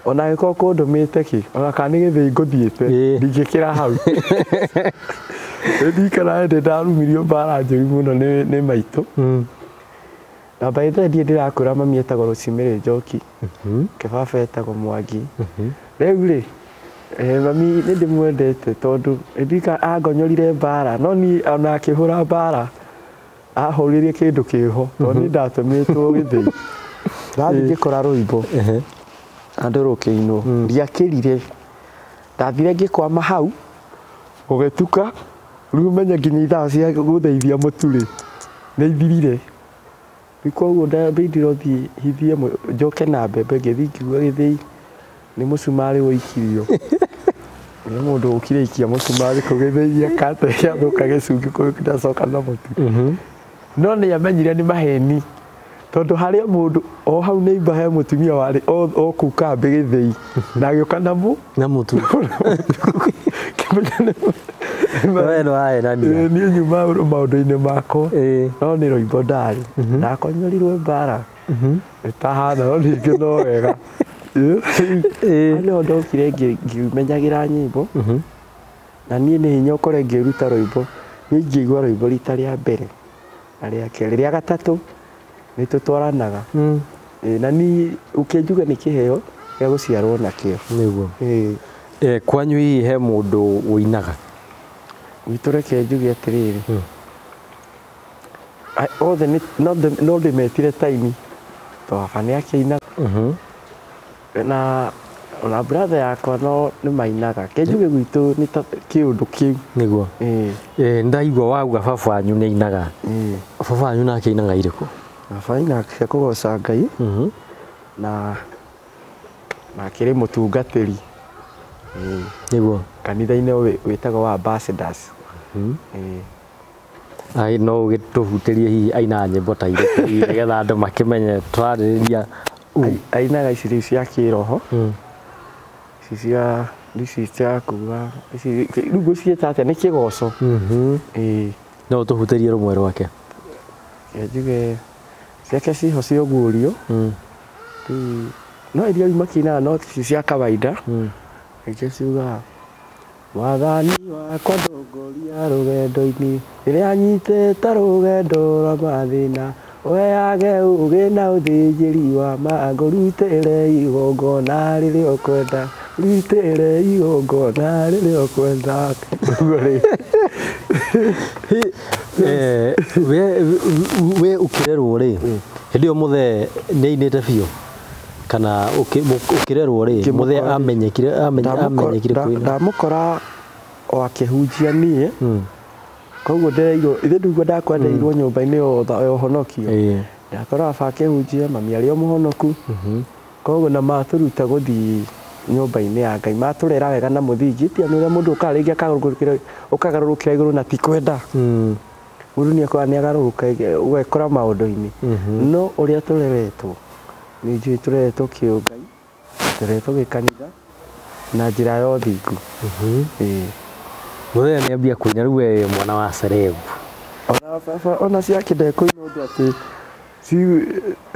Speaker 2: ona angĩkorwo kũndũmĩte kĩ ona kana nĩ gĩthĩi ngũthiĩte ndingĩkĩra hau ndirikana hĩndĩ ndarumirio mbara njũru mũno nĩ maitũ na by the way ndiĩ ndĩrakũra mami etagwo Rosemary Njoki kĩbaba etagwo Mwangi rĩu rĩ mami nĩ ndĩmwendete tondũ ndirikana angonyorire mbara no niĩ ona akĩhũra mbara ahũrire kĩndũ kĩho tondũ niĩ ndatũmĩtwo gĩthĩi ndathiĩ ngĩkora rwĩmbo andũ rũkĩinwo ndiakĩrire ndathire ngĩkwama hau gũgĩtuka rĩu menye nginya ithaa cia gũtheithia mũtu rĩ nĩ ithirire rĩu koguo ndambindire thiĩ hithie njoke na mbembe ngĩthiĩ ngiuga gĩthĩi nĩ mũcumarĩ wũikirio nĩ mũndũ ũkire ikia mũcumarĩ kũu gĩthĩi akate gĩathũka gĩcungi kũu ndacoka na mũtu no nĩ amenyire nĩ maheni tondũ harĩa mũndũ o hau neighbor he mũtumia warĩ o kũu kambĩ gĩthĩi na agĩũka na
Speaker 1: mũtu we nĩ wahenania
Speaker 2: niĩ nyuma maũndũ-inĩ makwa no nĩ rwĩmbo ndarĩ ndakonyorirwe mbara ĩtahana no ningĩ no wega hau nĩho ndokire ngĩmenyagĩra nyĩmbo na niĩ nĩ hinya ũkore ngĩruta rwĩmbo niĩ ingĩigua rwĩmbo rita rĩa mbere na rĩa kerĩ rĩa gatatũ nĩ tũtwaranaga na niĩ ũkĩnjuga nĩ kĩheo gĩa gũciarwo nakĩo
Speaker 1: nĩguo. Kwanyu hihi he mũndũ ũinaga?
Speaker 2: Gwitũ reke njuge atĩrĩrĩ othe no ndĩmetire taini to baba nĩ akĩinaga na ona brother yakwa no nĩ mainaga ke njuge gwitũ nĩ ta kĩũndũ kĩu
Speaker 1: nĩguo. Ndaigua wauga baba wanyu nĩ ainaga baba wanyu nake ainaga irĩkũ?
Speaker 2: Baba ainaga cia kũgoca Ngai na akĩrĩ mũtungatĩri
Speaker 1: nĩguo
Speaker 2: kanitha-inĩ wĩtagwo wa Ambassadors.
Speaker 1: Ai no ũgĩtũhutĩrie hihi ainaga nyĩmbo ta irĩkũ nĩgetha andũ makĩmenye twarĩrĩria
Speaker 2: Ainaga ici rĩu cia kĩroho. Ici cia ici cia kuga ici rĩu ngũciĩta atĩa nĩ kĩgoco. Ĩĩ.
Speaker 1: No ũtũhutĩrie rũmwe rwake.
Speaker 2: Njuge ciake ciho cia ũguũrio. Rĩu no iria rĩu makĩinaga no ti cia kawaida. Ingĩ ciugaga Mwathani wakwa ndongoria rũgendo-inĩ rĩrĩa nyitĩte rũgendo rwa mathĩna ũheage ũũgĩ na ũthĩnjĩri wa ma ngũrutĩre igongona rĩrĩa ũkwenda rutĩre igongona rĩrĩa ũkwenda. Ũguo rĩ.
Speaker 1: We ũkĩrerwo rĩ hĩndĩ ĩyo mũthee nĩ ainĩte biũ kana ũkĩrerwo rĩ mũthee amenyekire amenyekire kũina?
Speaker 2: Ndamũkora o akĩhunjia niĩ koguo ndereirwo ithe ndiguo ndakwendeirwo nyũmba-inĩ ya ũhonokio. Ndakora baba akĩhunjia mami arĩ o mũhonoku koguo na matũruta gũthiĩ nyũmba-inĩ ya Ngai matũrera wega na mũthingi tia nĩ ũrĩa mũndũ ũkaga rĩngĩ ũkagarũrũkĩra igũrũ na ti kwenda. Mũndũ nĩ akoraga nĩ agarũrũka ũgekora maũndũ-inĩ no ũrĩa tũreretwo nĩ njũĩ tũreretwo kĩũngai tũreretwo gĩkanitha na njĩra ya ũthingu.
Speaker 1: Mũthee nĩ ambia kũina rĩu we mwana wa celeb.
Speaker 2: Ona baba ona ciake ndekũina ũndũ atĩ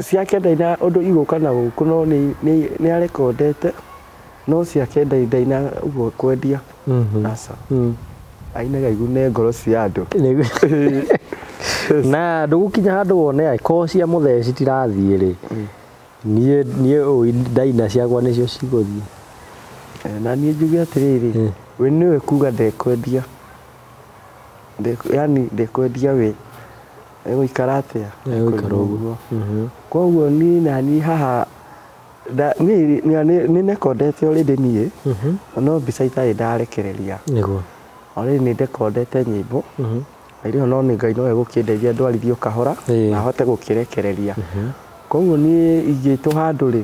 Speaker 2: ciake ndaina ũndũ igũka na gũkũ no nĩ arekondete no ciake ndaina ũguo kwendia. Aca. Ainaga igune ngoro cia andũ.
Speaker 1: Na ndũgũkinya handũ wone angĩkorwo cia mũthee citirathiĩ rĩ niĩ ndaina ciakwa nĩcio cigũthiĩ.
Speaker 2: Na niĩ njuge atĩrĩrĩ we nĩwe kuga ndekwendia yani ndekwendia we egũikara atĩa
Speaker 1: egũikara ũguo.
Speaker 2: Koguo niĩ naniĩ haha nĩ nekondete already niĩ no mbica itarĩ ndarekereria.
Speaker 1: Nĩguo.
Speaker 2: Already nĩ ndekondete nyĩmbo na irĩho no nĩ Ngai no egũkĩndeithia ndwarithio kahora na hote gũkĩrekereria. Koguo niĩ ingĩtwo handũ rĩ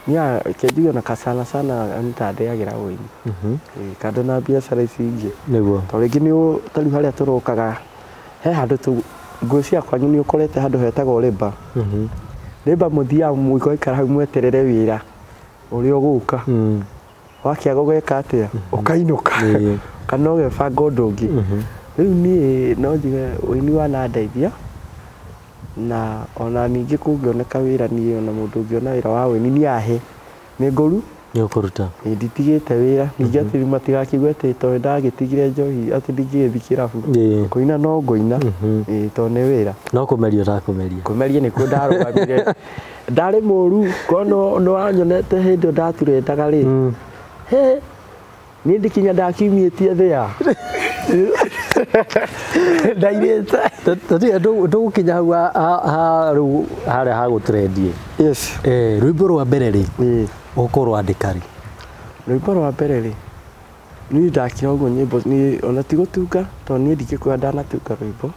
Speaker 2: niĩ njuge ona sana sana nĩ ta ndĩagĩra ũini. Kando na biacara ici ingĩ.
Speaker 1: Nĩguo.
Speaker 2: Tondũ rĩngĩ nĩ ta rĩu harĩa tũrokaga he handũ ngwĩciria kwanyu nĩ ũkorete handũ hetagwo Labour. Labour mũthiaga mũgaikara hau mweterere wĩra ũrĩa ũgũka. Wakĩaga ũgeka atĩa ũkainũka kana ũgebanga ũndũ ũngĩ. Rĩu niĩ no njuge ũini wanandeithia na ona ningĩ kũngĩoneka wĩra niĩ ona mũndũ ũngĩona wĩra wa ũini niĩ ahe nĩ ngũru
Speaker 1: nĩ ũkũruta.
Speaker 2: Nditigĩte wĩra ningĩ atĩ matigakiuge atĩ tondũ ndagĩtigire njohi atĩ ndingĩgĩthiĩ kĩrabu. Kũina no ngũina tondũ nĩ wĩra.
Speaker 1: No kũmeria ũtakũmeria.
Speaker 2: Kũmeria nĩkuo ndarũgamire. Ndarĩ mũru korwo nĩ wanyonete hĩndĩ ĩyo ndaturendaga rĩ he niĩ ndikinya ndakiumĩtie thĩa. Ndairĩte.
Speaker 1: Ndũgũkinya hau rĩu harĩa ha gũtrendie.
Speaker 2: Yes.
Speaker 1: Rwĩmbo rwa mbere rĩ ũgũkorwo andĩka rĩ?
Speaker 2: Rwĩmbo rwa mbere rĩ niĩ ndakira ũguo nyĩmbo niĩ ona ti gũtunga tondũ niĩ ndingĩkwĩra ndanatunga rwĩmbo.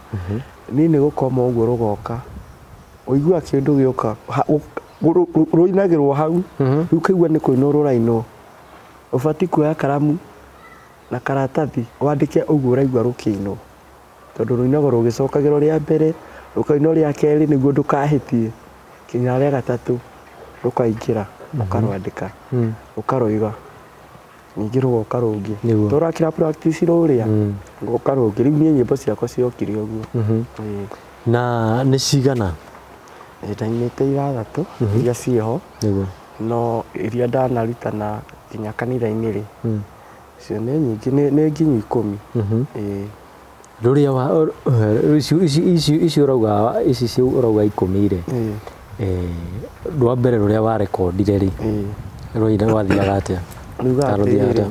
Speaker 2: Niĩ nĩ gũkoma ũguo rũgoka ũiguaga kĩndũ gĩoka rũinagĩrwo hau rĩu ũkaigua nĩ kũinwo rũrainwo. Ũbatiĩ kuoya karamu na karatathi wandĩke ũguo ũraigua rũkĩinwo tondũ rũinagwo rũgĩcokagĩrwo rĩa mbere rũkainwo rĩa kerĩ nĩguo ndũkahĩtie kinya rĩa gatatũ rũkaingĩra ũkarwandĩka ũkarũiga ningĩ rũgoka rũngĩ tũrakĩra practice rũrĩa rũgoka rũngĩ rĩu niĩ nyĩmbo ciakwa ciokire ũguo.
Speaker 1: Na nĩ cigana?
Speaker 2: Ndainĩte ithathatũ iria ciĩho no iria ndanarutana nginya kanitha-inĩ rĩ icio nĩ nyingĩ nĩ nginyu 10.
Speaker 1: Rũrĩa wa ici ũrauga ici ũrauga 10 rĩ rwa mbere rũrĩa warekondire rĩ rwathiaga atĩa?
Speaker 2: Ruga atĩrĩrĩ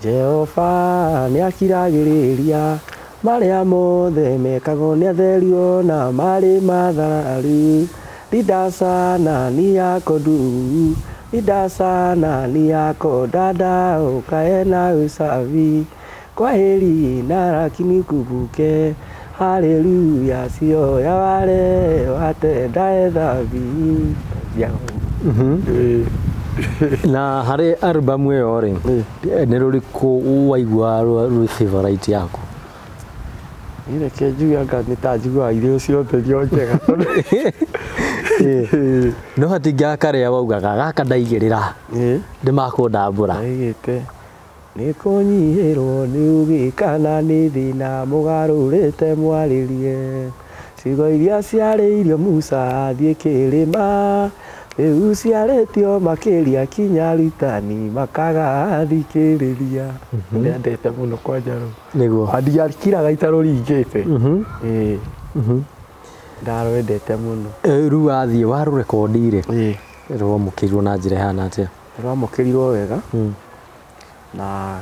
Speaker 2: Jehova nĩ akiragĩrĩria marĩa mothe mekagwo nĩ atherio na marĩ mathararu linda sana ni yako ndugu linda sana ni yako dada ukae na usafi kwaheri na lakini kumbuke haleluya sio ya wale watendae dhambi.
Speaker 1: Na harĩ album ĩyo rĩ nĩ rũrĩkũ waigua rwĩ favorite yaku?
Speaker 2: Niĩ reke njuge anga nĩ ta njiguaga irio ciothe irio njega.
Speaker 1: No hatingĩaga karĩa waugaga gaka ndaigĩrĩra nĩmakũndambũra.
Speaker 2: Ndaigĩte nĩ kũnyihĩrwo nĩ ũgĩ kana nĩ thĩna mũgarũrĩte mwarĩrie ciugo iria ciarĩirio Musa athiĩ kĩrĩma rĩu ciarĩtio makĩria kinya arutani makagathikĩrĩria. Ndendete mũno kwanja rũu.
Speaker 1: Nĩguo.
Speaker 2: Ndiakiraga itarũringĩte. Ĩĩ. Ndarwendete mũno.
Speaker 1: Rĩu wathiĩ warũrekondi rĩ, rwamũkĩrirwo na njĩra ĩhana atĩa?
Speaker 2: Rwamũkĩrirwo wega. Na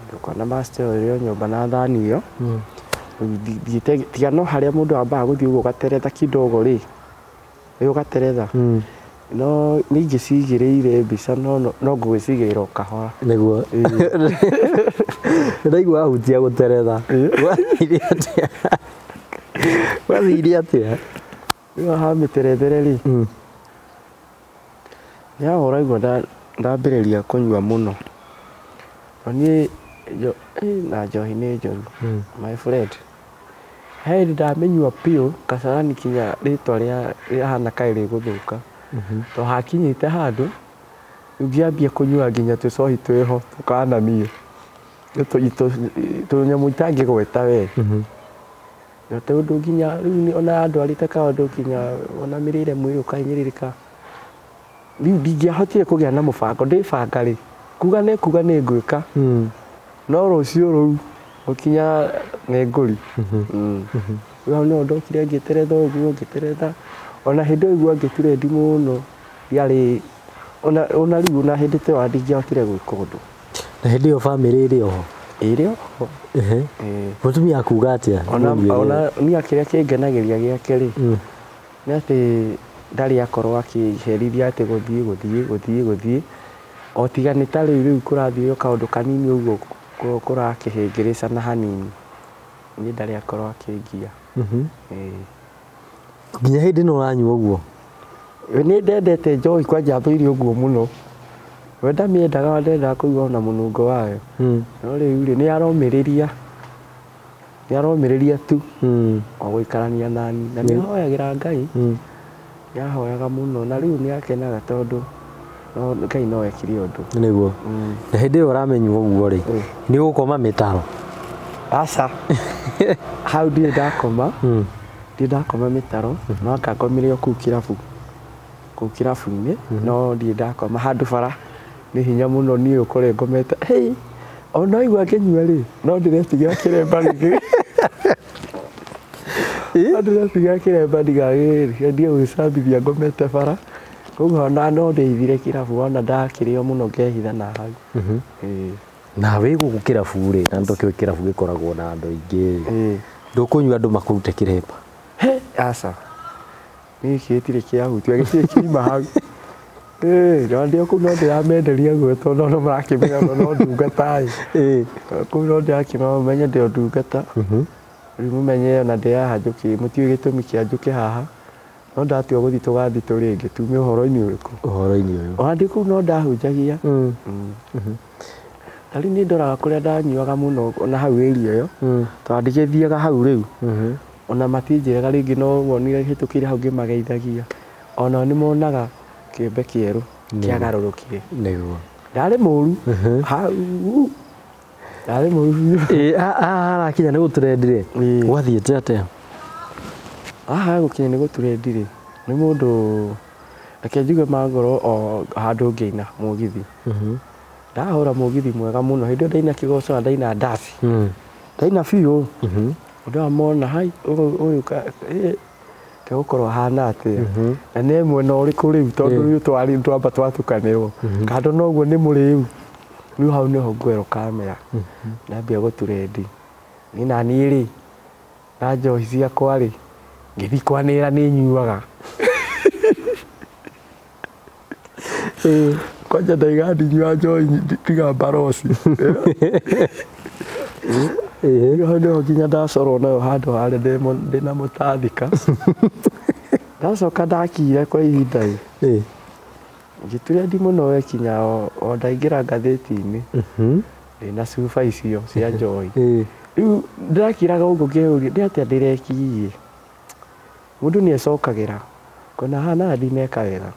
Speaker 2: ngĩũka na master ĩrĩ o nyũmba na thani ĩyo. Thiĩte tiga no harĩa mũndũ ambaga gũthiĩ ũguo ũgateretha kidogo rĩ, ũgateretha. No nĩ ingĩcigĩrĩire mbica no ngũgĩcigĩrĩra o kahora.
Speaker 1: Nĩguo. Ndaigua wahutia gũteretha. Gwathire atĩa? Gwathire atĩa?
Speaker 2: Rĩu haha mĩterethere rĩ, nĩ haha ũraigua ndambĩrĩria kũnyua mũno. No niĩ na njohi nĩ njũru, my friend. He hĩndĩ ndamĩnyua biũ Kasarani kinya rĩtwa rĩahana kaĩ rĩgũthũka. To hakinyĩte handũ rĩu ngĩambia kũnyua nginya tũcohi twĩho tũkananie. Tũnyamũ itangĩgweta we. Na tondũ nginya rĩu ona andwarĩte kaũndũ nginya ona mĩrĩre mwĩrĩ ũkahinyĩrĩrĩka. Rĩu ndingĩahotire kũgĩa na mũbango ndĩbanga rĩ kuga nĩ kuga nĩ ngwĩka. No rũciũ rũu gũkinya nĩ ngũri. Rĩu hau nĩho ndokire ngĩteretha ũguo ngĩteretha. Ona hĩndĩ ĩyo igua ngĩturendi mũno ndiarĩ ona rĩu ona hĩndĩ ta ĩyo ndingĩahotire gwĩka ũndũ.
Speaker 1: Na hĩndĩ ĩyo bamĩrĩ ĩrĩ oho?
Speaker 2: Ĩrĩ oho.
Speaker 1: Mũtumia akuga atĩa?
Speaker 2: Ona niĩ kĩrĩa kĩngenagĩria gĩake rĩ, nĩ atĩ ndarĩ akorwo akĩherithia atĩ gũthiĩ gũthiĩ gũthiĩ gũthiĩ. O tiga nĩ ta rĩu rĩu kũrathiĩ kaũndũ kanini ũguo kũrakĩhĩngĩrĩcana hanini. Niĩ ndarĩ akorwo akĩngia.
Speaker 1: Nginya hĩndĩ ĩno ũranyua ũguo?
Speaker 2: Nĩ ndendete njohi kwanja thũire ũguo mũno. We ndamĩendaga ndendaga kũigua ona mũnungo wayo. No rĩu rĩ nĩ aromĩrĩria. Nĩ aromĩrĩria tu. O gũikarania nani. Na nĩ ahoyagĩra Ngai. Nĩ ahoyaga mũno na rĩu nĩ akenaga tondũ Ngai no ekire ũndũ.
Speaker 1: Nĩguo. Na hĩndĩ ĩyo ũramenywo ũguo rĩ, nĩ ũgũkoma mĩtaro?
Speaker 2: Aca. Hau ndirĩ ndakoma. Ndirĩ ndakoma mĩtaro, no anga ngomire o kũu kĩrabu. Kũu kĩrabu-inĩ, no ndirĩ ndakoma handũ bara. Nĩ hinya mũno niĩ ũkore ngomete. Hey, ona waigua ngĩnyua rĩ, no ndĩretigĩra kĩremba gĩkĩ. No ndĩretigĩra kĩremba ndigagĩthiĩ gwĩcambithia ngomete bara. Koguo ona no ndĩhithire kĩrabu ona ndakĩrĩo mũno ngehitha na hau.
Speaker 1: Na wĩ gũkũ kĩrabu rĩ, na nĩtũkĩũĩ kĩrabu gĩkoragwo na andũ aingĩ rĩ, ndũkũnyua andũ makũrute kĩremba?
Speaker 2: He, aca. Niĩ gĩtirĩ kĩahutia, gĩtirĩ kiuma hau. Ndĩ kũu no ndĩramenderia guo tondũ no marakĩmenya no ndungata ĩ. Kũu no ndĩrakĩmenya mamenye ndĩ o ndungata. Rĩu mũmenye ona ndĩ haha njũkĩ, mũtiũĩ gĩtũmi kĩa njũke haha. No ndatua gũthiĩ tũgathiĩ tũrĩ rĩngĩ tume ũhoro-inĩ ũrĩkũ?
Speaker 1: Ũhoro-inĩ ũyũ.
Speaker 2: Ona ndĩ kũu no ndahunjagia. Ta rĩu nĩ ndoraga kũrĩa ndanyuaga mũno ona hau area ĩyo. Tondũ ndĩgĩthiaga hau rĩu. Ona matinjĩraga rĩngĩ no wonire hĩtũkĩire hau ngĩmageithagia. Onao nĩ monaga kĩembe kĩerũ kĩagarũrũkire.
Speaker 1: Nĩguo.
Speaker 2: Ndarĩ mũru. Hau. Ndarĩ mũru biũ.
Speaker 1: Haha harakinya nĩ gũtũrendi rĩ, gwathiĩte atĩa?
Speaker 2: Haha gũkinya nĩ gũtũrendi rĩ, nĩ mũndũ reke njuge mangorwo o handũ ngĩina mũgithi. Ndahũra mũgithi mwega mũno hĩndĩ ĩyo ndaina kĩgoco na ndaina ndaci. Ndaina biũ. Ũndũ wa mona hai ũyũ kegũkorwo ahana atĩa. Na nĩ mwena ũrĩkũ rĩu tondũ rĩu twarĩ twamba twatukanĩrwo. Kando noguo nĩ mũrĩu. Rĩu hau nĩho ngwerwo kamera. Ndambia gũtũrendi. Niĩ na niĩ rĩ, na njohi ciakwa rĩ, ngĩthiĩ kwanĩrĩra nĩ nyuaga. Kwanja ndaiga ndinyua njohi tiga mbaroci. Hau nĩho nginya ndacorwo nayo handũ harĩa ndĩna mũtathika. Ndacoka ndakira kwa ihinda ĩ. Ngĩturendi mũno we kinya o ndaingĩra ngathĩti-inĩ. Ndĩna cuba icio cia njohi. Rĩu ndĩrakiraga ũguo ngĩyũria nĩ atĩa ndĩrekirie. Mũndũ nĩ ecokagĩra. Ngona haha na ndineka wega.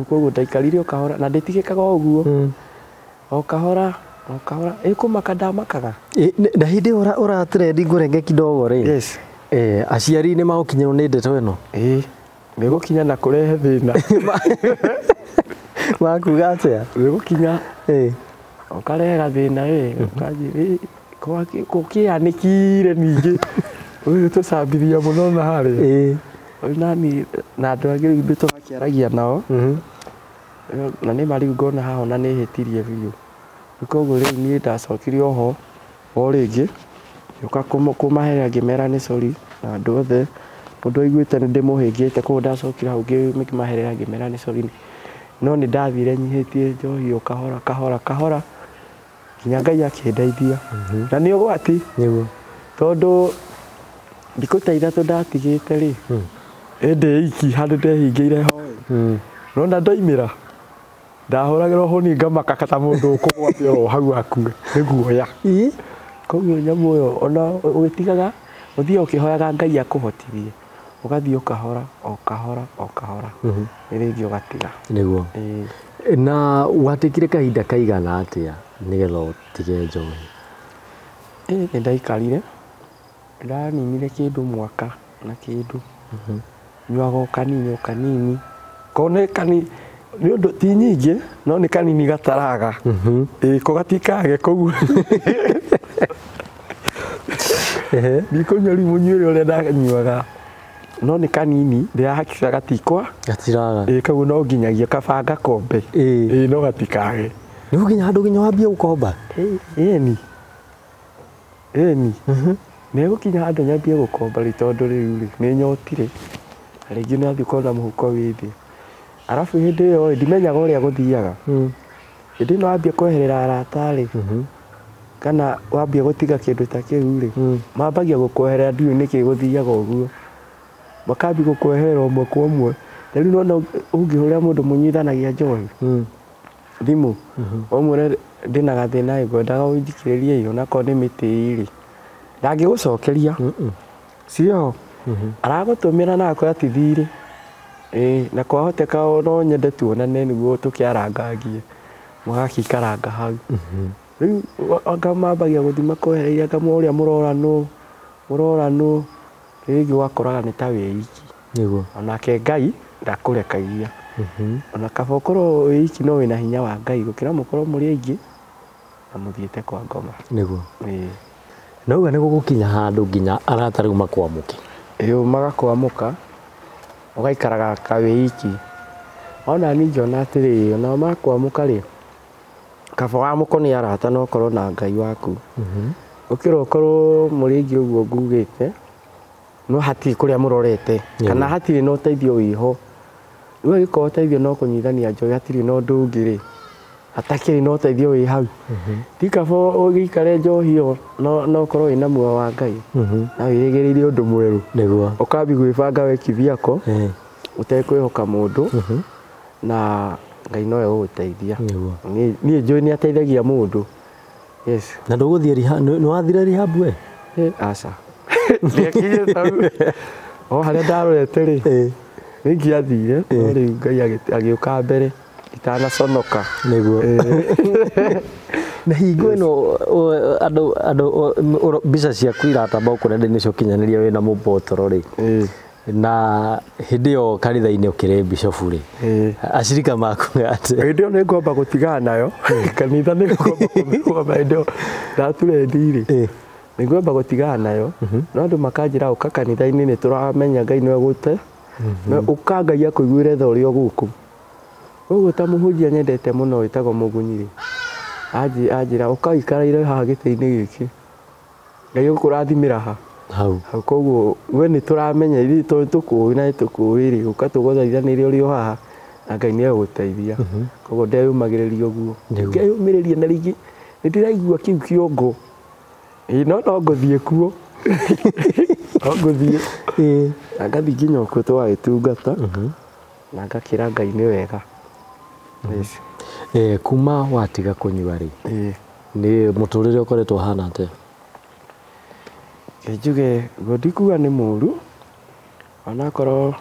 Speaker 2: Koguo ndaikarire o kahora na ndĩtigĩkaga o ũguo. O kahora o kahora ĩkũmaka ndamakaga.
Speaker 1: Na hĩndĩ ĩyo ũratrendi ngũrenge kidogo rĩ.
Speaker 2: Yes.
Speaker 1: Aciari nĩ magũkinyĩrwo nĩ ndeto ĩno.
Speaker 2: Ĩĩ nĩgũkinya na kũrehe thĩna.
Speaker 1: Makuga atĩa?
Speaker 2: Nĩgũkinya ũkarehe gathĩna ĩ ũkanjĩra gũkĩanĩkire ningĩ ũyũ tũcambithia mũno na harĩa. Rĩu nani na andũ angĩ rĩu ithuĩ tũgakĩaragia nao na nĩ ma rĩu ngona haha ona nĩ hĩtirie biũ. Koguo rĩu niĩ ndacokire oho o rĩngĩ ngĩũka kũmahe ngĩmera nĩ sorry na andũ othe mũndũ aiguĩte nĩ ndĩmũhĩngĩte koguo ndacokire hau ngĩmaherera ngĩmera nĩ sorry no nĩ ndathire nyihĩtie njohi o kahora kahora kahora nginya Ngai akĩndeithia. Na nĩ ũgwati
Speaker 1: nĩguo
Speaker 2: tondũ thikũ ta ithatũ ndatigĩte rĩ ĩndĩ iki handũ ndehingĩire hoe nona ndoimĩra ndahũragĩrwo hũni ngamaka ta mũndũ ũkũgwatio o hau akue nĩ guoya. Koguo nyamũ ĩyo ona ũgĩtigaga ũthiaga ũkĩhoyaga Ngai akũhotithie ũgathiĩ o kahora o kahora o kahora rĩngĩ ũgatiga.
Speaker 1: Nĩguo. Na watigire kahinda kaigana atĩa nĩgetha ũtige njohi?
Speaker 2: Nĩ ndaikarire ndaninire kĩndũ mwaka na kĩndũ nyuaga o kanini o kanini ko nĩ kanini nĩ ũndũ ti nyingĩ no nĩ kanini gataraga. Ĩĩ ko gatikage koguo ndikũnyua rĩu mũnyuĩre ũrĩa ndanyuaga no nĩ kanini ndĩrahakica gatikwa
Speaker 1: gatiraga.
Speaker 2: Ĩĩ koguo no nginyagia kaba ngakombe. Ĩĩ no gatikage.
Speaker 1: Nĩ gũkinya handũ nginya wambie gũkomba?
Speaker 2: Ĩni ĩni nĩ gũkinya handũ nyambie gũkomba rĩ tondũ rĩu rĩ nĩ nyotire na rĩngĩ nĩ athiĩ ũkona mũhuko wĩ thĩ. Arabu hĩndĩ ĩyo rĩ ndimenyaga ũrĩa gũthiaga. Hĩndĩ ĩno wambia kweherera arata rĩ kana wambia gũtiga kĩndũ ta kĩu rĩ mambagia gũkweherera ndiũĩ nĩkĩ gũthiaga ũguo makambia gũkweherera ũmwe kwa ũmwe. Ta rĩu nĩwona ũngĩhũrĩra mũndũ mũnyuithanagia njohi thimũ ũmwĩre ndĩna gathĩna ĩ ngwendaga ũnjikĩrĩrie ĩ onakorwo nĩ mĩtĩ rĩ ndangĩgũcokeria cio aragũtũmĩra na akwĩra ti thirĩ. Ĩĩ na kwahoteka no nyende tuonane nĩguo tũkĩarangangie mũgakĩikaranga hau. Rĩu anga mambagia gũthiĩ makwehereirie anga ũrĩa mũrora nũ mũrora nũ rĩngĩ ũgakoraga nĩ ta wĩ iki.
Speaker 1: Nĩguo.
Speaker 2: Onake Ngai ndakũrekagia. Ona kaba ũkorwo wĩ iki no wĩna hinya wa Ngai gũkĩra mũkorwo mũrĩ aingĩ na mũthiĩte kwa ngoma.
Speaker 1: Nĩguo.
Speaker 2: Ĩĩ.
Speaker 1: Na uga nĩ gũgũkinya handũ nginya arata rĩu makwamũke.
Speaker 2: Ĩĩ magakwamũka ũgaikaraga ka wĩ iki. Ona niĩ ngĩona atĩrĩrĩ ona makwamũka rĩ kaba wamũkwo nĩ arata no ũkorwo na Ngai waku. Gũkĩra ũkorwo mũrĩ aingĩ ũguo ngugĩte no hatirĩ kũrĩa mũrorete kana hatirĩ na ũteithio wĩho. Rĩu angĩkorwo ũteithio no kũnyuithania njohi hatirĩ na ũndũ ũngĩ rĩ hatakĩrĩ na ũteithio wĩ hau. Ti kaba ũgĩikare njohi ĩyo no ũkorwo wĩna muoyo wa Ngai na wĩrĩgĩrĩire ũndũ mwerũ.
Speaker 1: Nĩguo.
Speaker 2: Ũkambia gwĩbanga we kivyako ũtekwĩhoka mũndũ na Ngai nowe ũgũteithia.
Speaker 1: Nĩguo.
Speaker 2: Niĩ njũĩ nĩ ateithagia mũndũ. Yes.
Speaker 1: Na ndũgũthiĩ rehab, nĩ wathire rehab we?
Speaker 2: Aca. Ndiakinyĩte hau. O harĩa ndarorete rĩ nĩ ingĩathire no rĩu Ngai agĩũka mbere itanaconoka.
Speaker 1: Nĩguo. Na hingo ĩno andũ andũ mbica ciaku iratamba gũkũ nenda-inĩ cia ũkinyanĩria wĩna mũbotoro rĩ na hĩndĩ ĩyo kanitha-inĩ ũkĩrĩ bishofu rĩ acirika makuga atĩa?
Speaker 2: Hĩndĩ ĩyo nĩ ngomba gũtigana nayo kanitha nĩ ngomba hĩndĩ ĩyo ndaturendi rĩ nĩ ngomba gũtigana nayo no andũ makanjĩra ũka kanitha-inĩ nĩ tũramenya Ngai nĩwe gũte ũka Ngai akũiguĩre tha ũrĩ o gũkũ. Koguo ta mũhunjia nyendete mũno wĩtagwo Mũgunyi rĩ anjĩra ũka ũikaraire haha gĩtĩ-inĩ gĩkĩ Ngai ũkũrathimĩra ha
Speaker 1: hau.
Speaker 2: Koguo we nĩ tũramenya ithuĩ tondũ tũkũĩ na nĩtũkũĩ rĩ ũka tũgũthaithanĩre ũrĩ o haha na Ngai nĩ egũgũteithia. Koguo ndeyũmagĩrĩria ũguo ngeyũmĩrĩria na rĩngĩ nĩ ndĩraigua kĩu kĩongo ĩĩ no no ngũthiĩ kuo no ngũthiĩ na ngathiĩ nginya kuo tũgagĩtungata na ngakĩra Ngai nĩ wega. Yes.
Speaker 1: Kuma watiga kũnyua rĩ nĩ mũtũrĩre ũkoretwo ũhana atĩa?
Speaker 2: Njuge guo ndikuga nĩ mũru onakorwo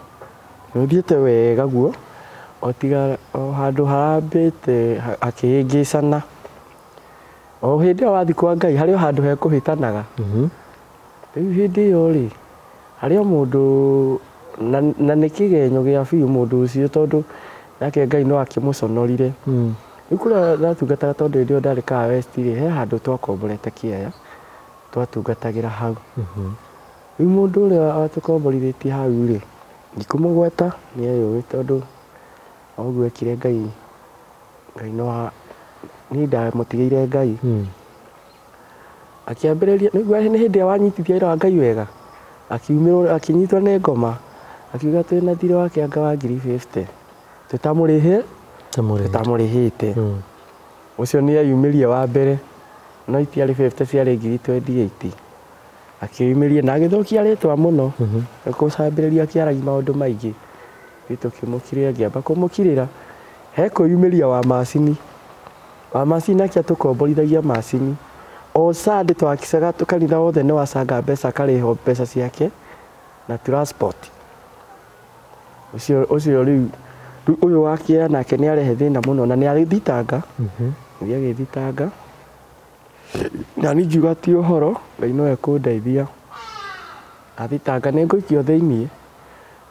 Speaker 2: Nĩ ũthiĩte wega guo o tiga o handũ harambĩte hakĩhĩngĩcana. O hĩndĩ ĩyo wathiĩ kwa Ngai harĩ o handũ hekũhĩtanaga. Rĩu hĩndĩ ĩyo rĩ harĩ o mũndũ na nĩ kĩgenyo gĩa biũ mũndũ ũcio tondũ nake Ngai no akĩmũconorire. Rĩu kũrĩa ndatungataga tondũ hĩndĩ ĩyo ndarĩ Kahawa West rĩ he handũ twakomborete kĩaya twatungatagĩra hau. Rĩu mũndũ ũrĩa watũkomborithĩtie hau rĩ ndikũmũgweta nĩ eyũĩ tondũ o ũguo ekire Ngai Ngai no niĩ ndamũtigĩire Ngai. Akĩambĩrĩria nĩguo nĩ hĩndĩ ĩrĩa wanyitithia wĩra wa Ngai wega akiumĩrwo akinyitwo nĩ ngoma akiuga twĩna thirĩ wake anga wa ngiri 50 tũtamũrĩhĩte. Ũcio nĩ eyumĩrie wa mbere no itiarĩ 50 ciarĩ ngiri 28. Akĩyumĩria na agĩthũkia rĩtwa mũno kũcambĩrĩria akĩaragia maũndũ maingĩ. Ithuĩ tũkĩmũkirĩra ngĩamba kũmũkirĩra he kwĩyumĩria wa macini. Wa macini nake atũkomborithagia macini. O Sunday twakicaga kanitha wothe nĩ wacanga mbeca akarĩhwo mbeca ciake na transport. Ũcio rĩu ũyũ wa kĩea nake nĩ arehe thĩna mũno na nĩ agĩthitanga. Nĩ agĩthitanga. Na niĩ ngiuga ti ũhoro Ngai no ekũndeithia. Athitanga nĩ ngũikio thĩiniĩ.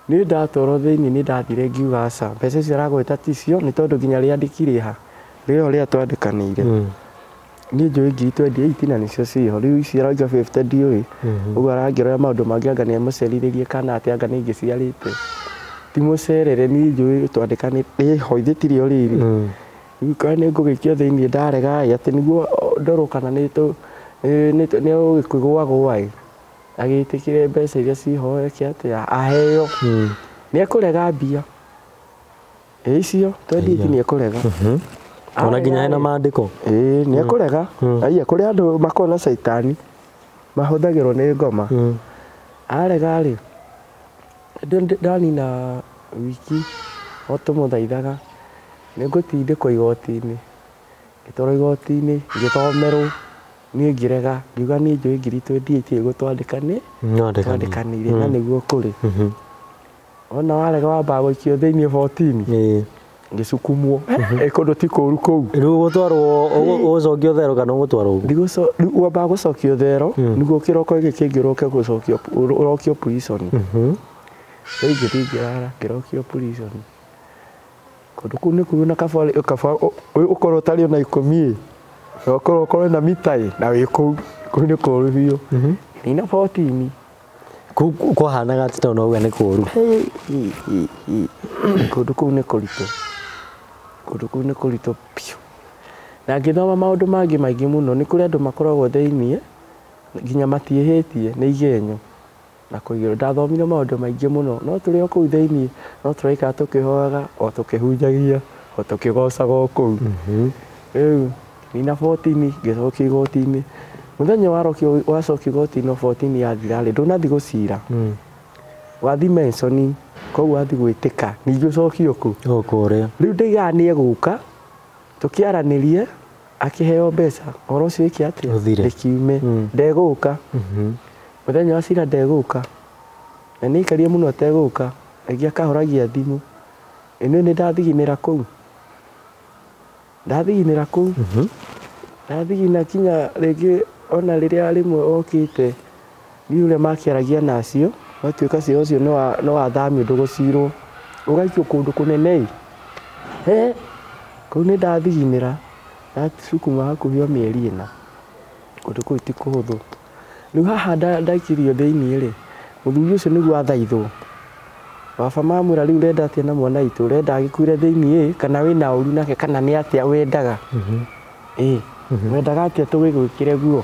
Speaker 2: Niĩ ndatwarwo thĩiniĩ nĩ ndathire ngiuga aca mbeca icio aragweta ticio nĩ tondũ nginya rĩandĩki rĩha rĩo rĩa twandĩkanĩire. Niĩ njũĩ ngiri 28 na nĩcio ciĩho rĩu ici arauga 50 ndiũĩ. Ũguo arangĩrora maũndũ mangĩ anga nĩ amũcerithĩrie kana atĩ anga nĩ ingĩ ciarĩte. Ti mũcerere niĩ njũĩ twandĩkanĩire ĩho ithe tirĩo rĩrĩ. Rĩu korwo nĩ ngũgĩikio thĩiniĩ ndarega ĩ atĩ nĩguo ndorwo kana nĩ ũgĩkũgũagũa ĩ. Agĩtĩkĩre mbeca iria ciho eke atĩa aheo. Nĩ ekũrega mbia. Ĩ icio 28 nĩ ekũrega.
Speaker 1: Ona nginya hena maandĩko.
Speaker 2: Ĩĩ nĩ ekũrega. Aiya kũrĩ andũ makoragwo na caitani mahũthagĩrwo nĩ ngoma. Arega rĩ ndanina wiki o tũmũthaithaga nĩ ngũtindĩkwo igoti-inĩ. Ngĩtwarwo igoti-inĩ ngĩthomerwo niĩ ngĩrega ngiuga niĩ njũĩ ngiri 28 ĩgũtwandĩkanĩ twandĩkanĩire na nĩguo kũrĩ. Ona warega wambaga gũikio thĩiniĩ 14. Ngĩcukumwo kũndũ ti kũũru kũu.
Speaker 1: Rĩu ũgũtwarwo ũgũcokio thero kana ũgũtwarwo ũguo?
Speaker 2: Rĩu wambaga gũcokio thero nĩguo kĩroko gĩkĩ kĩngĩ ũroke gũcokio ũrokio prison. Rĩu ngĩthiĩ ngĩrara ngĩrokio prison. Kũndũ kũu nĩ kũru na kaba ũkorwo ũtarĩ ona 10 ĩ ũkorwo ũkorwo na mita ĩ na wĩ kũu kũu nĩ kũũru biũ. Nina 14.
Speaker 1: Kũu kwahanaga atĩ tondũ nauga nĩ kũũru.
Speaker 2: Kũndũ kũu nĩ kũritũ. Kũndũ kũu nĩ kũritũ biũ. Na ngĩthoma maũndũ mangĩ maingĩ mũno nĩ kũrĩ andũ makoragwo thĩiniĩ nginya matiĩhĩtie nĩ igenyo na kũigĩrwo. Ndathomire maũndũ maingĩ mũno no tũrĩ o kũu thĩiniĩ no tũraikara tũkĩhoyaga o tũkĩhunjagia o tũkĩgocaga o kũu. Rĩu nina 14 ngĩcokio igoti-inĩ. Mũthenya wacokio igoti-inĩ o 14 yathira rĩ ndũnathiĩ gũcira. Wathiĩ mentioning koguo wathiĩ gwĩtĩka ningĩ ũcokio kũ?
Speaker 1: O kũrĩa.
Speaker 2: Rĩu ndaigaga nĩ egũka tũkĩaranĩrie akĩheo mbeca ũhoro ũcio wĩke atĩa ndĩkiume ndegũka. Mũthenya wa cira ndegũka na nĩ aikarire mũno ategũka rĩngĩ akahoragia thimũ. Ĩ nĩ ndathiginĩra kũu ndathiginĩra kũu ndathigina kinya rĩngĩ ona rĩrĩa rĩmwe okĩte niĩ ũrĩa makĩaragia nacio watuĩka cira ũcio nĩ wathamio ndũgũcirwo ũgaikio kũndũ kũnene ĩ. He kũu nĩ ndathiginĩra ndacukuma hakuhĩ o mĩeri 4. Kũndũ kũu ti kũhũthũ. Rĩu haha ndaikirio thĩiniĩ rĩ mũthuri ũcio nĩguo athaithwo. Baba mamwĩra rĩu ũrenda atĩa na mwana witũ ũrenda agĩkuire thĩiniĩ ĩ kana wĩna ũru nake kana nĩ atĩa wendaga. Ĩ wendaga atĩa tũgĩgwĩkĩre guo.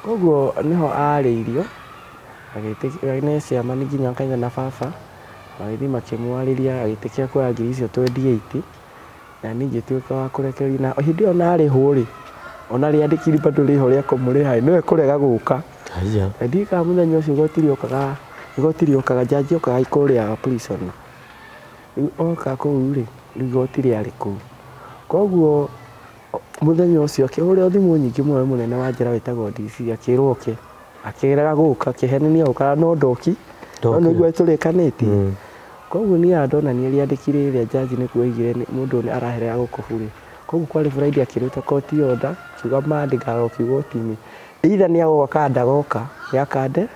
Speaker 2: Koguo nĩho arĩirio agĩtĩkĩra nĩ ciama nginya kanitha na baba magĩthiĩ makĩmwarĩria agĩtĩkĩra kuoya ngiri icio 28 na niĩ ngĩtuĩka wa kũrekererio. Na hĩndĩ ĩyo narĩhwo rĩ ona rĩandĩki bado rĩho rĩa kũmũrĩha no ekũrega gũka. Na ndirikanaga mũthenya ũcio igoti rĩokaga njanji okaga kũrĩa prison. Rĩu oka kũu rĩ rĩu igoti rĩarĩ kũu. Koguo mũthenya ũcio akĩhũrĩrwo thimũ nyingĩ mũno nĩ mũnene wa njera wĩtagwo DC akĩrwo oke akĩrega gũka akĩhenania gũka no ndoki no nĩguo tũrĩkanĩtie. Koguo niĩ ndonania rĩandĩki rĩrĩa jaji nĩ kuoigire mũndũ nĩ araherera gũkũ bure. Koguo kwarĩ Friday akĩruta court order kiuga Monday ngarokio igoti-inĩ. Either nĩ agoka kana ndagoka, nĩ akande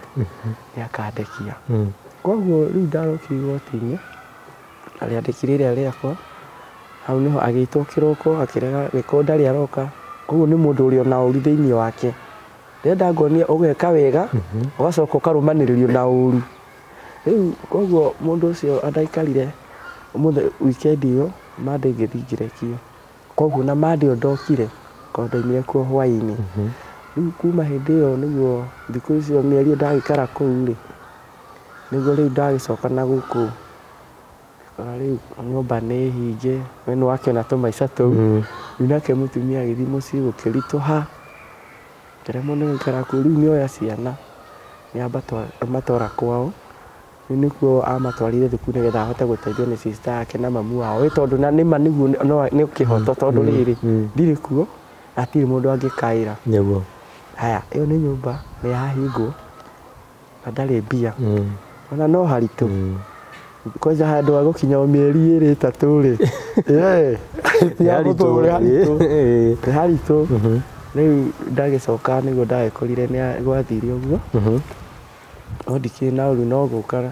Speaker 2: nĩ akandekia. Koguo rĩu ndarokio igoti-inĩ na rĩandĩki rĩrĩa rĩakwa hau nĩho agĩtwo kĩroko akĩrega gĩko ndarĩ aroka. Koguo nĩ mũndũ ũrĩ ona ũru thĩinĩ wake. Ndĩrenda nguonie ũgeka wega ũgacoka ũkarũmanĩrĩrio na ũru. Rĩu koguo mũndũ ũcio andaikarire weekend ĩyo Monday ngĩthiĩ ngĩrekio. Koguo na Monday ĩyo ndokire tondũ ndaumire kuo hwaĩ-inĩ. Rĩu kuma hĩndĩ ĩyo nĩguo thikũ icio mĩeri ĩyo ndagĩikara kũu rĩ, nĩguo rĩu ndagĩcoka na gũkũ. Ngĩkora rĩu nyũmba nĩ hinge, we nĩ wakĩona tũmaica tũu. Rĩu nake mũtumia agĩthiĩ mũciĩ gũkĩritũha, ngĩremwo nĩ gũikara kũu. Rĩu nĩoya ciana nĩ amatwara kwao. Rĩu nĩkuo amatwarire thukuru nĩgetha ahote gũteithio nĩ sister yake na mamu wao. Ĩ tondũ na nĩma nĩguo nĩ kĩhoto tondũ rĩrĩ ndirĩ kuo hatirĩ mũndũ angĩkaĩra.
Speaker 1: Nĩguo.
Speaker 2: Haya, ĩyo nĩ nyũmba nĩ yahingwo na ndarĩ mbia. Ona no haritũ. Kwanja handũ ha gũkinya o mĩeri ĩrĩ ĩtatũ rĩ. Nĩ haritũ. Nĩ haritũ. Rĩu ndagĩcoka nĩguo ndagĩkorire nĩ gwathire ũguo. No ndikĩrĩ na ũru no gũka.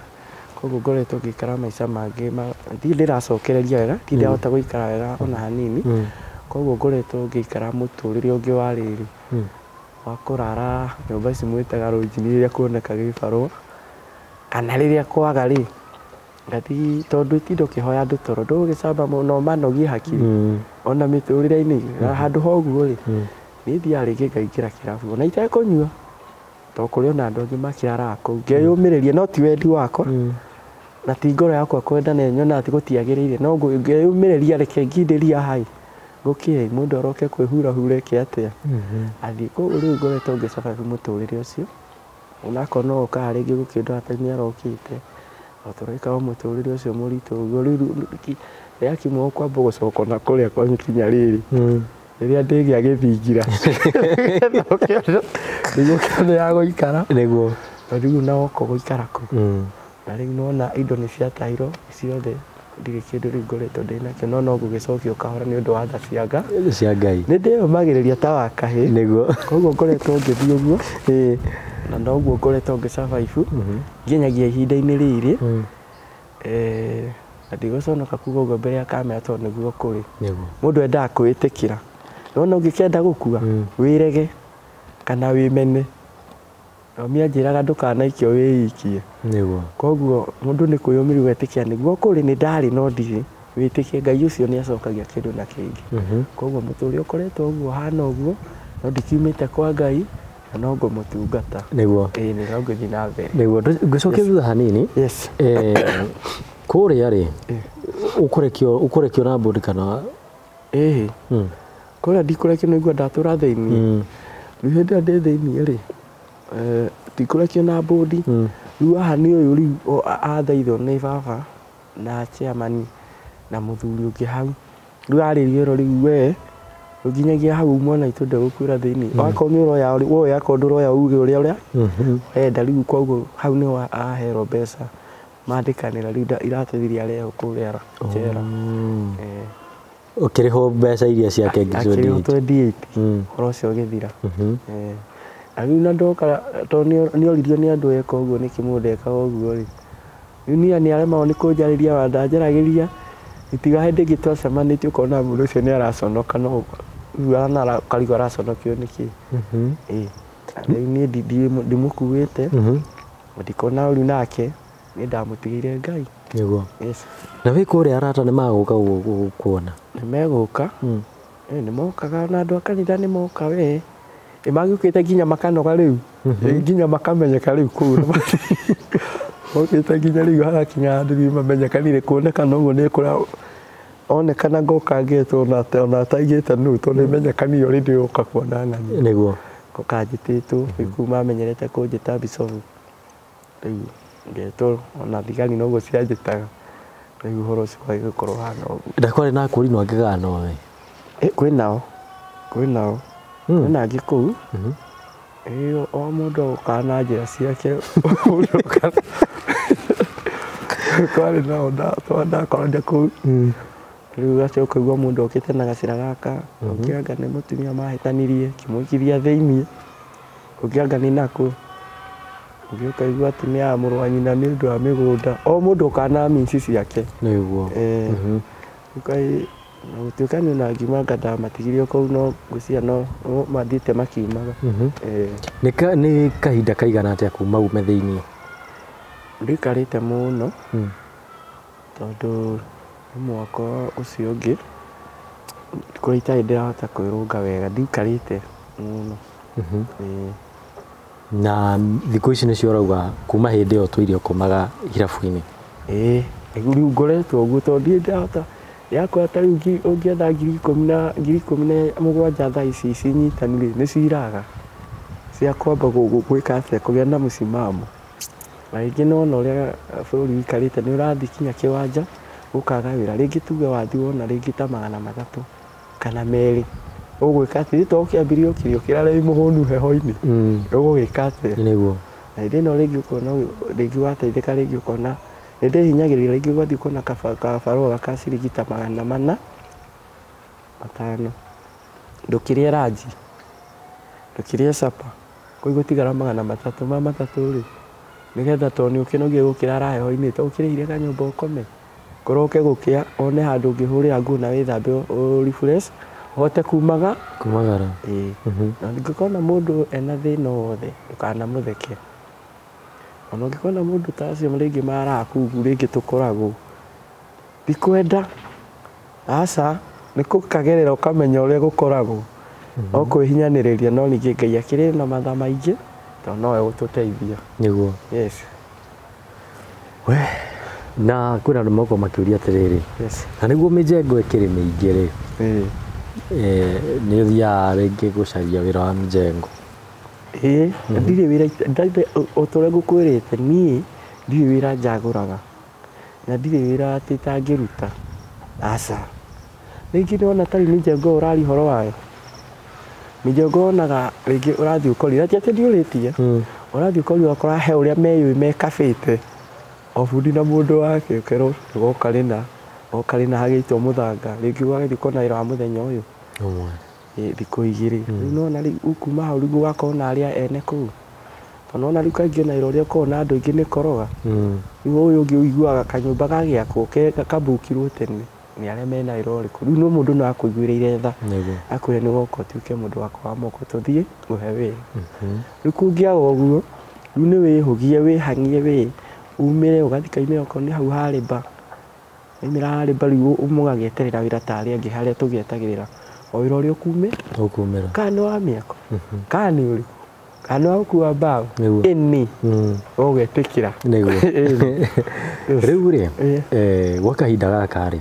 Speaker 2: Koguo ngoretwo ngĩikara maica mangĩ ndirĩ ndĩracokereria wega, ndirĩ ndĩrahota gũikara wega ona hanini. Koguo ngoretwo ngĩikara mũtũrĩre ũngĩ wa rĩrĩ wa kũrara nyũmba ici mwĩtaga rũnjini rĩrĩa kuoneka gĩbarũa kana rĩrĩa kwaga rĩ ngathiĩ tondũ itinda ũkĩhoya andũ toro ndũgũgĩcamba mũno manogie hakiri ona mĩtũrĩre-inĩ handũ ha ũguo rĩ niĩ thiaga rĩngĩ ngaingĩra kĩrabu ona itekũnyua tondũ kũrĩ ona andũ angĩ makĩraraga kũu ngeyũmĩrĩria no ti wendi wakwa na ti ngoro yakwa kwenda nĩ nyona atĩ gũtiagĩrĩire no ngeyũmĩrĩria reke ngindĩria hai gũkĩe mũndũ aroke kwĩhurahura eke atĩa athiĩ. Koguo rĩu ngoretwo ngĩcababu mũtũrĩre ũcio onakorwo no okaga rĩngĩ gũkĩndora ta nĩ arokĩte o tũraikara mũtũrĩre ũcio mũritũ ũguo. Rĩu rĩa kiumia ũkwamba gũcoka na kũrĩa kwanyu kinya rĩrĩ rĩrĩa ndĩgĩa gĩthingira nĩguo kĩone ya gũikara
Speaker 1: nĩguo
Speaker 2: rĩu na woka gũikara kũu. Na rĩu nona indo nĩ ciatahirwo ciothe ndirĩ kĩndũ rĩu ngoretwo ndĩ nakĩo no no ngũgĩcokia kahora nĩ ũndũ wa tha cia
Speaker 1: Ngai.
Speaker 2: Nĩ ndĩyũmagĩrĩria ta wa kahĩĩ
Speaker 1: nĩguo.
Speaker 2: Koguo ngoretwo ngĩthiĩ ũguo na noguo ngoretwo ngĩsurvive nginyagia ihinda-inĩ rĩrĩ. Na ndigũconoka kuga ũguo mbere ya kamera tondũ nĩguo kũrĩ. Mũndũ endaga kwĩĩtĩkĩra. Nona ũngĩkĩenda gũkua wĩrege kana wĩmene. Mami anjĩraga ndũkanaikio wĩikie.
Speaker 1: Nĩguo.
Speaker 2: Koguo mũndũ nĩ kwĩyũmĩrĩria gwĩtĩkia nĩguo kũrĩ nĩ ndarĩ no ndirĩ wĩtĩkie Ngai ũcio nĩ acokagia kĩndũ na kĩngĩ. Koguo mũtũrĩre ũkoretwo ũguo hana ũguo no ndikiumĩte kwa Ngai na no ngũmũtungata.
Speaker 1: Nĩguo.
Speaker 2: Ĩĩ nĩ no ngũthiĩ na mbere.
Speaker 1: Nĩguo. Ngũcokia thutha hanini.
Speaker 2: Yes.
Speaker 1: Kũrĩa rĩ ũkũrekio na mbũri kana?
Speaker 2: Ĩĩ. Kũrĩa ndikũrekio nĩguo ndatũra thĩinĩ. Rĩu hĩndĩ ĩrĩa ndĩ thĩinĩ rĩ ndikũrekio na mbũndi. Rĩu haha nĩ ũyũ rĩu athaithwo nĩ baba na chairman na mũthuri ũngĩ hau. Rĩu arĩrio ĩro rĩu we nginyagia hau mwana witũ ndegũkuĩra thĩinĩ. Wakorwo nĩ ũroya woya akorwo ndũroya uge ũrĩa ũrĩa wenda rĩu koguo hau nĩho aherwo mbeca mandĩkanĩra rĩu iratathi iria arehwo kũrĩa njera.
Speaker 1: Ũkĩrĩhwo mbeca iria ciake
Speaker 2: akĩrĩhwo 28 ũhoro ũcio ũgĩthira. Na rĩu na ndoka tondũ nĩ oririo nĩ andũ eka ũguo nĩkĩ mũndũ ekaga ũguo rĩ. Rĩu niĩ nĩ aremagwo nĩ kũnjarĩria wa ndanjaragĩria itiga hĩndĩ ĩngĩ twacemanĩtie ũkona mũndũ ũcio nĩ araconoka no rĩu karigwo araconokio nĩkĩ. Ĩĩ rĩu niĩ ndimũkuĩte ndikona ũru nake niĩ ndamũtigĩire Ngai.
Speaker 1: Nĩguo.
Speaker 2: Yes.
Speaker 1: Na wĩ kũrĩa arata nĩ magũka gũkuona?
Speaker 2: Nĩ megũka. Nĩ mokaga na andũ a kanitha nĩ moka we. Nĩ magĩũkĩte nginya makanoga rĩu. Nginya makamenyeka rĩu kũu. Mokĩte nginya rĩu hagakinya handũ rĩu mamenyekanire kuonekana ũguo nĩ kũra onekana ngoka ngĩtwo ona ataigĩte nũ tondũ nĩ menyekanire already ũka kuona ng'ani.
Speaker 1: Nĩguo.
Speaker 2: Ngoka njĩtĩtwo rĩu kũu mamenyerete kũnjĩta Bishofu. Rĩu ngetwo ona thigari noguo cianjĩtaga. Rĩu ũhoro ũcio ũgagĩkorwo ũhana ũguo.
Speaker 1: Ndakwarĩ na akũrinwo angĩ kana nowe?
Speaker 2: Kwĩ nao. Kwĩ nao. Kwĩna angĩ kũu. Ĩĩ o mũndũ agokaga na njĩra ciake. Kwarĩ nao ndakorania kũu. Rĩu gacoka ũkaigua mũndũ okĩte na gacĩra gaka, ũngĩ anga nĩ mũtumia mahĩtanirie, kĩmũikiria thĩiniĩ, ũngĩ anga nĩ nakũ, ũngĩ ũkaigua atĩ nĩ ya mũrũ wa nyina nĩ ũndũ wa mĩgũnda. O mũndũ okana minci ciake.
Speaker 1: Nĩguo.
Speaker 2: Na gũtuĩka nĩ ona ngiuma anga ndamatigirie kũu no ngwĩciria no mathiĩte makiumaga.
Speaker 1: Nĩ kahinda kaigana atĩa kuma ume thĩiniĩ?
Speaker 2: Ndikarĩte mũno tondũ nĩ mwaka ũcio ũngĩ kũrĩa itarĩ ndĩrahota kwĩrũnga wega, ndikarĩte mũno.
Speaker 1: Na thikũ ici nĩcio ũrauga kuma hĩndĩ ĩyo tũire ũkomaga irabu-inĩ?
Speaker 2: Ĩĩ, rĩu ngoretwo ũguo tondũ ndirĩ ndĩrahota yakwa ta rĩu ũngĩetha 17,000 thaa ici cinyitanu rĩ, nĩ ciraga cia kwamba gwĩka atĩa, kũgĩa na mũsimamo. Na rĩngĩ nĩwona ũrĩa bũrũri ũikarĩte nĩ ũrathiĩ kinya kĩwanja ũkaga wĩra, rĩngĩ tuge wathiĩ wona rĩngĩ ta 300 kana 2, ũgwĩka atĩa? To ũkĩambirie ũkĩrĩa ũkĩrara wĩ mũhũnu heho-inĩ, ũgũgĩka atĩa?
Speaker 1: Nĩguo.
Speaker 2: Na hĩndĩ ĩno rĩngĩ ũkona rĩngĩ wateithĩka, rĩngĩ ũkona nĩ ndĩhinyagĩrĩria, rĩngĩ ũgathiĩ ũkona kabarũa ka ciringi ta 405, ndũkĩrĩe ranji, ndũkĩrĩe capa, kũu gũtigara 300 ma 3 rĩ, nĩgetha tondũ nĩ ũkĩnogire gũkĩrara heho-inĩ, to ũkĩrĩhire kanyũmba ũkome, kũroke gũkĩa wone handũ ũngĩhũrĩra nguo na wĩthambe ũ refresh, ũhote kumagara. Ĩĩ. Na ũngĩkona mũndũ ena thĩna o wothe ndũkanamũtheke. Ona ũngĩkona mũndũ ta acio rĩngĩ maraga kũu rĩngĩ tũkoragwo, ndikwenda, aca, nĩ gũkagerera ũkamenya ũrĩa gũkoragwo. O kwĩhinyanĩrĩria no ningĩ Ngai akĩrĩ na matha maingĩ tondũ nowe ũgũtũteithia.
Speaker 1: Nĩguo.
Speaker 2: Yes.
Speaker 1: We, na kwĩna andũ makoragwo makĩũria atĩrĩrĩ,
Speaker 2: Yes.
Speaker 1: na nĩguo mĩjengo ĩkĩrĩ mĩingĩ rĩ, nĩ ũthiaga rĩngĩ gũcaria wĩra wa mjengo?
Speaker 2: Ĩĩ, ndirĩ wĩra, o ta ũrĩa ngũkwĩrĩte niĩ ndirĩ wĩra njagũraga na ndirĩ wĩra atĩ itangĩruta, aca. Rĩngĩ nĩwona ta rĩu mĩjengo ũraria ũhoro wayo, mĩjengo wonaga rĩngĩ ũrathiĩ ũkoria, na ti atĩ ndiũrĩtie, ũrathiĩ ũkoria ũgakora he ũrĩa meyũĩ mekabĩte, o bundi na mũndũ wake, ũkerwo ndũgoka rĩna, woka rĩna hagĩitwo mũthanga, rĩngĩ ũgagĩthiĩ ũkona wĩra wa mũthenya ũyũ
Speaker 1: Ũmwe.
Speaker 2: Thikũ igĩrĩ. Rĩu nĩwona rĩu kuma hau rĩu gũgakorwo na arĩa ene kũu, tondũ nĩwona rĩu kaingĩ ona wĩra ũrĩa ũkoragwo na andũ aingĩ nĩ koroga. Rĩu ũyũ ũngĩ ũiguaga kanyũmba gagĩakwo kabukirwo tene nĩ arĩa mena wĩra ũrĩkũ. Rĩu no mũndũ no akũiguĩrĩire tha, akwĩre nĩ woka ũtuĩke mũndũ wakwa wa moko tũthiĩ ngũhe wĩra. Rĩu kũngĩaga ũguo, rĩu nĩ wĩhũgie wĩhang'ie wĩ umĩre ũgathiĩ kaumĩra okorwo nĩ hau harĩmba, waumĩra harĩmba rĩu mũgagĩeterera wĩra ta arĩa angĩ harĩa tũgĩetagĩrĩra o wĩra ũrĩa
Speaker 1: ũkumĩra,
Speaker 2: kana nĩ wa mĩako, kana nĩ ũrĩkũ, kana nĩ wa gũkua mbaũ, ĩni ũgetĩkĩra.
Speaker 1: Nĩguo. Rĩu rĩ, gwa kahinda gaka rĩ,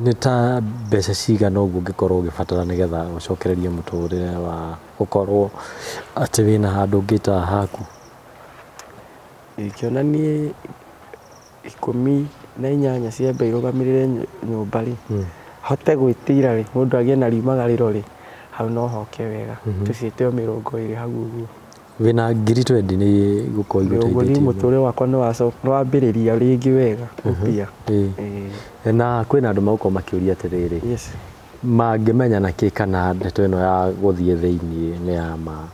Speaker 1: nĩ ta mbeca cigana ũguo ũngĩkorwo ũgĩbatara nĩgetha ũcokererie mũtũrĩre wa gũkorwo atĩ wĩna handũ ũngĩta haku?
Speaker 2: Ingĩona niĩ 18 ciambe irũgamĩrĩre nyũmba rĩ, hote gwĩtira rĩ, mũndũ agĩe na riumagarĩro rĩ, hau no hoke wega. Tũciĩte o 20 hau ũguo.
Speaker 1: Wĩna 20,000 nĩ gũkorwo
Speaker 2: igũteithĩtie. Ũguo mũtũrĩre wakwa nĩ wambĩrĩria rĩngĩ wega upya.
Speaker 1: Na kwĩna andũ magũkorwo makĩũria atĩrĩrĩ, mangĩmenya nakĩ kana ndeto ĩno ya gũthiĩ thĩiniĩ nĩ ya ma?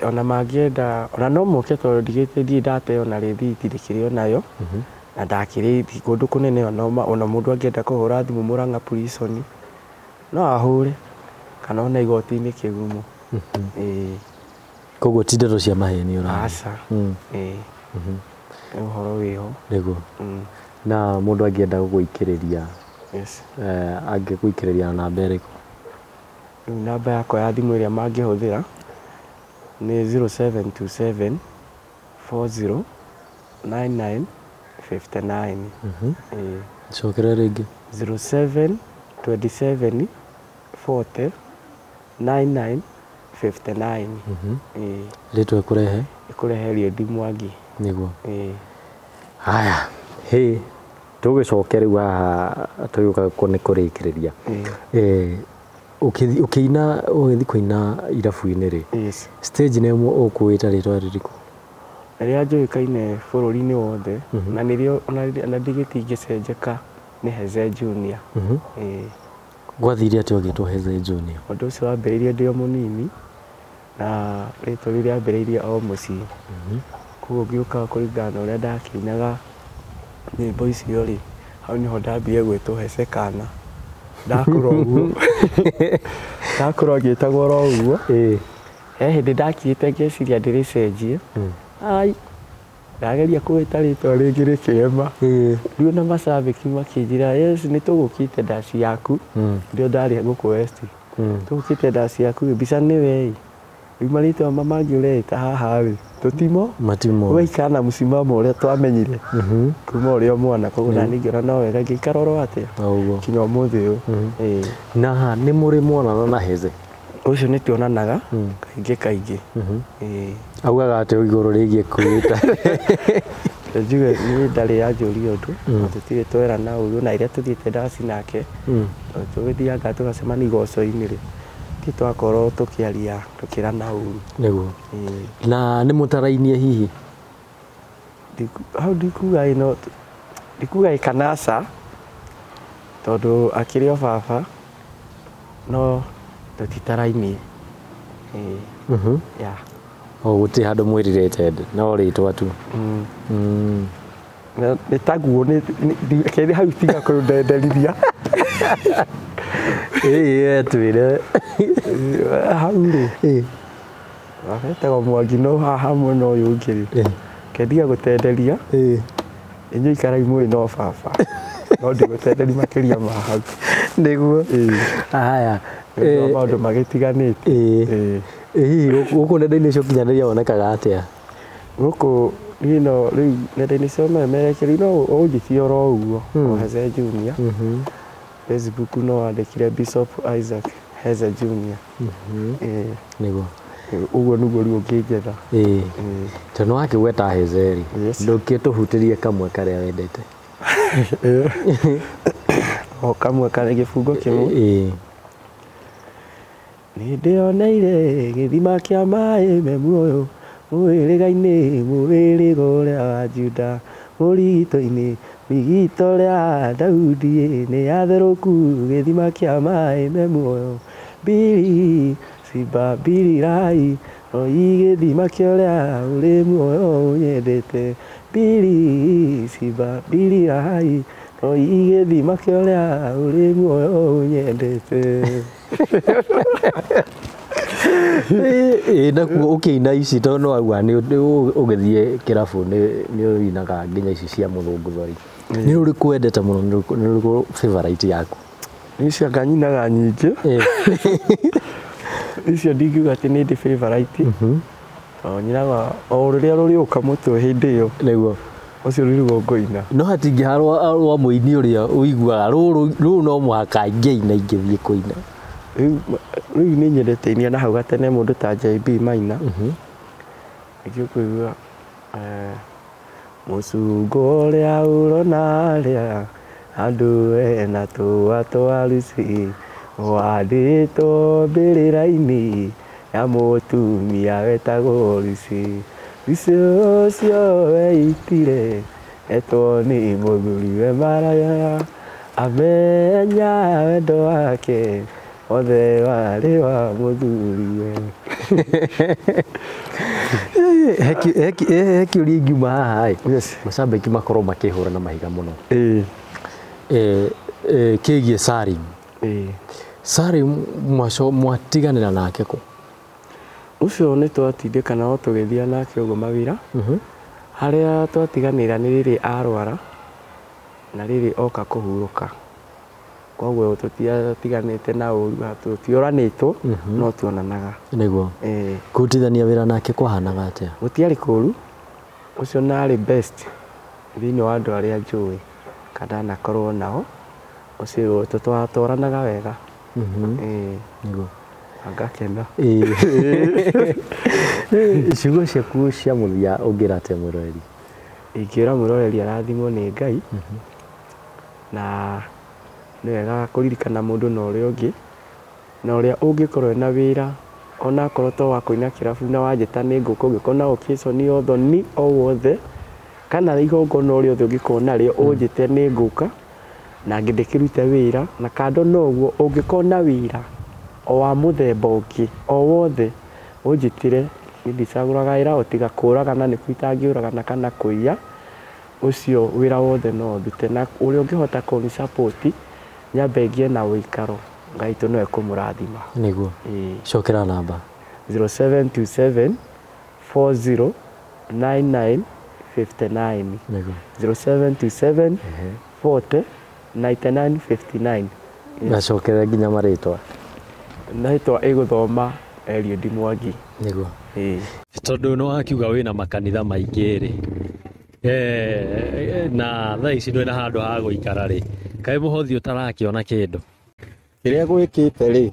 Speaker 2: Ona mangĩenda, ona no moke tondũ ndigĩte ndirĩ ndateo na rĩthiti ndĩkĩrĩ onayo, na ndakĩrĩ kũndũ kũnene ona mũndũ angĩenda kũhũra thimũ Murang'a prison no ahũre, kana ona igoti-inĩ Kĩgumo.
Speaker 1: Koguo ti ndeto cia maheni ũraria?
Speaker 2: Aca. Nĩ ũhoro wĩho.
Speaker 1: Nĩguo. Na mũndũ angĩenda gũgũikĩrĩria, angĩgũikĩrĩria na namba ĩrĩkũ?
Speaker 2: Rĩu namba yakwa ya thimũ ĩrĩa mangĩhũthĩra nĩ 0727 40 99 59.
Speaker 1: Cokera rĩngĩ.
Speaker 2: 0727 40 99 59.
Speaker 1: Rĩtwa ĩkũrehe?
Speaker 2: Ĩkũrehe Eliud Mwangi.
Speaker 1: Nĩguo. Haya, hĩ, tũgĩcoke rĩu haha tũgĩũka nĩ kũrĩkĩrĩria. Ũkĩina ũgĩthiĩ kũina irabu-inĩ rĩ, stage name ũkũĩta rĩtwa rĩrĩkũ?
Speaker 2: Rĩrĩa njũĩkaine bũrũri-inĩ wothe na nĩrĩo ona ndigĩtingĩcenjeka nĩ Heze Junior. Ĩĩ.
Speaker 1: Gwathire atĩa ũgĩtwo Heze Junior?
Speaker 2: Ũndũ ũcio wambĩrĩirie ndĩ o mũnini na rĩtwa rĩu rĩambĩrĩirie o mũciĩ. Koguo ngĩũka kũringana na ũrĩa ndakĩinaga nyĩmbo icio rĩ, hau nĩho ndambire gwĩtwo Hece kana. Ndakũra ũguo ndakũra ngĩtagwo oro ũguo.
Speaker 1: Ĩĩ.
Speaker 2: He hĩndĩ ndakirĩte ngeciria ndĩrĩcenjie. Ai, ndageria kũwĩta rĩtwa rĩngĩ rĩkĩrema.
Speaker 1: Ĩĩ.
Speaker 2: Rĩu ona macambĩki makĩnjĩra yes nĩ tũgũkĩte ndaci yaku. Ndio ndarĩ gũkũ West. Tũgũkĩte ndaci yaku mbica nĩwe ĩ. Rĩu marĩtwa mangĩ ũreĩta haha rĩ tũtimo.
Speaker 1: Matimo.
Speaker 2: Waikara na mũsimamo ũrĩa twamenyire kuma ũrĩ o mwana koguo nani ngĩona no wega ngĩikara oro atĩa
Speaker 1: Ũguo.
Speaker 2: kinya ũmũthĩ ũyũ. Ĩĩ.
Speaker 1: Na nĩ mũrĩ mwonana na Heze?
Speaker 2: Ũcio nĩ tuonanaga kaingĩ kaingĩ. Ĩĩ.
Speaker 1: Augaga atĩa igũrũ rĩgiĩ kwĩĩta?
Speaker 2: Njuge niĩ ndarĩ anjũria ũndũ na tũtirĩ twerana ũru na rĩrĩa tũthiĩte ndaci nake tũgĩthiaga tũgacemania igoco-inĩ rĩ ti twakorwo tũkĩaria tũkĩrana ũru.
Speaker 1: Nĩguo.
Speaker 2: Ĩĩ.
Speaker 1: Na nĩ mũtarainie hihi?
Speaker 2: Hau ndikuga ĩ no ndikuga ĩ kana aca tondũ akĩrĩ o baba no tũtitarainie. Ĩĩ. Yeah.
Speaker 1: O gũtirĩ handũ mwĩrirĩte no rĩtwa tu.
Speaker 2: Nĩ taguo nĩ hau tiga kũndenderithia.
Speaker 1: Ĩĩ twĩre.
Speaker 2: Hau rĩ
Speaker 1: Ĩĩ.
Speaker 2: baba etagwo Mwangi no haha mwena ũyũ ũngĩ rĩ kendiga gũtenderia
Speaker 1: Ĩĩ.
Speaker 2: inyuĩ ikarai mũĩ no baba no ndigũtenderia makĩria ma hau.
Speaker 1: Nĩguo.
Speaker 2: Ĩĩ.
Speaker 1: Haya.
Speaker 2: Nĩ ũndũ wa maũndũ magĩtiganĩte.
Speaker 1: Ĩĩ.
Speaker 2: Ĩĩ.
Speaker 1: Hihi gũkũ nenda-inĩ cia ũkinyanĩria wonekaga atĩa?
Speaker 2: Gũkũ niĩ no rĩu nenda-inĩ cia ũmemerekia no ũnjĩtie oro ũguo o Heze Junior. Facebook no wandĩkire Bishop Isaac Heze Junior. Ĩĩ.
Speaker 1: Nĩguo.
Speaker 2: Ũguo nĩguo rĩu ũngĩnjetha.
Speaker 1: Ĩĩ.
Speaker 2: Ĩĩ.
Speaker 1: Tondũ nĩ wakĩgweta Heze rĩ,
Speaker 2: Yes.
Speaker 1: ndũngĩtũhutĩrie kamwe karĩa wendete?
Speaker 2: O kamwe kana gĩbungo kĩmwe.
Speaker 1: Ĩĩ.
Speaker 2: Nĩ ndĩoneire gĩthima kĩa maĩ me muoyo mũhĩrĩga-inĩ mũhĩrĩga ũrĩa wa Juda mũrigito-inĩ rigito rĩa Daudi nĩ atherũku gĩthima kĩa maĩ me muoyo mbiri cimba mbirirai noi gĩthima kĩa ũrĩa ũrĩ muoyo ũnyendete mbiri cimba mbirirai noi gĩthima kĩa ũrĩa ũrĩ muoyo ũnyendete.
Speaker 1: Ĩĩ nakuo ũkĩina ici tondũ nĩ wauga nĩ ũgĩthiĩ kĩrabu nĩ ũinaga nginya ici cia mũthũngũthori. Nĩ ũrĩkũ wendete mũno? Nĩ ũrĩkũ favorite yaku?
Speaker 2: Icio anga nyinaga nyingĩ. Icio ndingiuga atĩ nĩ ndĩ favorite. Tondũ nyinaga o rũrĩa rũrĩũka mũtwe hĩndĩ ĩyo.
Speaker 1: Nĩguo.
Speaker 2: Ũcio nĩruo ngũina.
Speaker 1: No hatingĩha rwa mũini ũrĩa ũiguaga rũrũ no mũhaka ingĩina ingĩthiĩ kũina.
Speaker 2: Rĩu nĩ nyendete inia na hau gatene mũndũ ta JB Maina. Nĩkĩo ũkũigua mũcungwa ũrĩa ũrona harĩa handũ hena tũa twa Lucy wandĩtwo mbĩrĩra-inĩ ya mũtumia wetagwo Lucy. Lucy ũcio weitire etwo nĩ mũthuriwe maraya amenya wendo wake othe warĩ wa mũthuriwe.
Speaker 1: He kĩũria ingiuma haha ĩ.
Speaker 2: Yes.
Speaker 1: Macambĩki makorwo makĩhũra na mahiga mũno.
Speaker 2: Ĩĩ.
Speaker 1: Kĩgiĩ Salim.
Speaker 2: Ĩĩ.
Speaker 1: Salim mwatiganĩra nake kũ?
Speaker 2: Ũcio nĩ twatindĩkana o tũgĩthiĩ nake ũguo mawĩra. Harĩa twatiganĩra nĩ rĩrĩ arwara na rĩrĩ oka kũhurũka. Koguo tũtiatiganĩte na ũru, tũtioranĩtwo no tuonanaga.
Speaker 1: Nĩguo.
Speaker 2: Ĩĩ.
Speaker 1: Kũrutithania wĩra nake kwahanaga atĩa?
Speaker 2: Gũtiarĩ kũru, ũcio narĩ best thĩinĩ wa andũ arĩa njũĩ kana ndanakorwo nao, ũcio twatwaranaga wega. Ĩĩ.
Speaker 1: Nĩguo.
Speaker 2: Ngakena.
Speaker 1: Ĩĩ. Ciugo ciaku cia mũthia ũngĩra atĩa mwĩroreri?
Speaker 2: Ingĩra mwĩroreri arathimwo nĩ Ngai na nĩ wega kũririkana mũndũ na ũrĩa ũngĩ na ũrĩa ũngĩkorwo na wĩra Onakorwo to wa kũina kĩrabu na wanjĩta nĩ ngũka, ũngĩkorwo na occasion ũthoni o wothe kana igongona o rĩothe ũngĩkorwo narĩo, ũnjĩte nĩ ngũka na ndĩkĩrute wĩra. Na kando na ũguo, ũngĩkorwo na wĩra o wa mũthemba ũngĩ o wothe, ũnjĩtĩre. Niĩ ndicagũraga wĩra, o tiga kũragana nĩkuo itangĩũragana kana kũiya. Ũcio wĩra wothe no ndute, na ũrĩa ũngĩhota kũni support nyambe ngĩe na ũikaro, Ngai witũ no ekũmũrathima.
Speaker 1: Nĩguo.
Speaker 2: Ĩĩ.
Speaker 1: Cokera namba.
Speaker 2: 0727 40 99 59.
Speaker 1: Nĩguo.
Speaker 2: 0727 40 99 59.
Speaker 1: Nacokere nginya marĩtwa.
Speaker 2: Naitwa ĩgũthoma Eliud Mwangi.
Speaker 1: Nĩguo.
Speaker 2: Ĩĩ.
Speaker 1: Tondũ nĩ wakiuga wĩna makanitha maingĩ rĩ, na thaa ici ndwĩna handũ ha gũikara rĩ, kaĩ mũhothi ũtarakĩona kĩndũ?
Speaker 3: Kĩrĩa gwĩkĩte rĩ,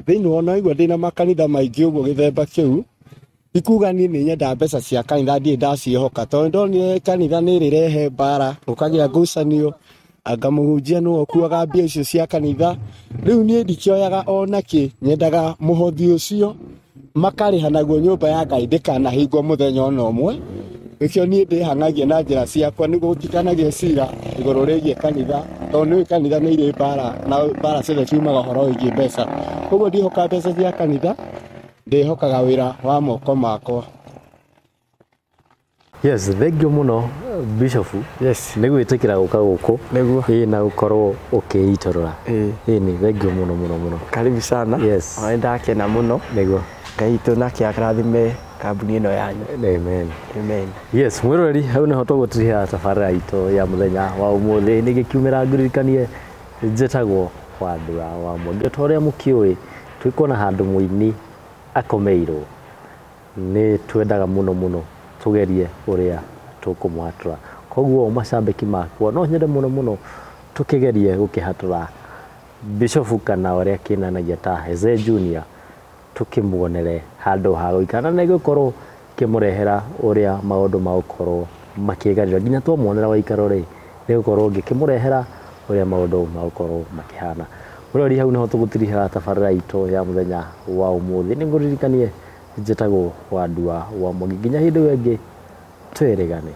Speaker 3: thĩinĩ wa ona igua ndĩna makanitha maingĩ ũguo gĩthemba kĩu, ikuga niĩ nĩ nyenda mbeca cia kanitha, ndirĩ ndaciĩhoka, tondũ ndonire kanitha nĩ ĩrĩrehe mbara, gũkagĩa ngucanio, anga mũhunjia nĩwe ũkuaga mbia icio cia kanitha. Rĩu niĩ ndikĩoyaga ona kĩ, nyendaga mũhothi ũcio makarĩha naguo nyũmba ya Ngai ndĩkanahingwo mũthenya ona ũmwe. Nĩkĩo niĩ ndĩhang'agia na njĩra ciakwa nĩguo gũtikanagĩe cira igũrũ rĩgiĩ kanitha, tondũ nĩũĩ kanitha nĩ irĩ mbara, na mbara ciothe ciumaga ũhoro wĩgiĩ mbeca. Koguo ndiĩhokaga mbeca cia kanitha, ndĩhokaga wĩra wa moko makwa.
Speaker 1: Yes, thank you mũno Bishop.
Speaker 2: Yes.
Speaker 1: Nĩ gwĩtĩkĩra gũka gũkũ.
Speaker 2: Nĩguo.
Speaker 1: Ĩĩ, na gũkorwo ũkĩitũrũra.
Speaker 2: Ĩĩ.
Speaker 1: Ĩĩ, nĩ thank you mũno mũno mũno.
Speaker 2: Karibu sana.
Speaker 1: Yes.
Speaker 2: Ona nĩndakena mũno.
Speaker 1: Nĩguo.
Speaker 2: Ngai witũ nake akarathime kambuni ĩno yanyu.
Speaker 1: Amen.
Speaker 2: Amen.
Speaker 1: Yes, mwĩroreri, hau nĩho tũgũtirihĩra tabarĩra itũ ya mũthenya wa ũmũthĩ. Nĩgĩkiumĩra ngũririkanie njĩtagwo Wandua wa Mwangi. Ta ũrĩa mũkĩũĩ, twĩkuona handũ mũini akomeirwo, nĩ twendaga mũno mũno tũgerie ũrĩa tũkũmũhatũra. Koguo macambĩki makwa, no nyende mũno mũno tũkĩgerie gũkĩhatũra Bishofu kana ũrĩa kĩnanagia ta Heze Junior, tũkĩmuonere handũ ha gũikara, na nĩgũkorwo kĩmũrehera ũrĩa maũndũ magũkorwo makĩgarĩra nginya twamuonera waikaro rĩ, nĩgũkorwo ngĩkĩmũrehera ũrĩa maũndũ magũkorwo makĩhana. Mũrori, hau nĩho tũgũtirihĩra tabarĩra itũ ya mũthenya wa ũmũthĩ. Nĩngũririkanie njĩtagwo Wandua wa Mwangi. Nginya hĩndĩ ĩyo ĩngĩ, twĩrĩgane.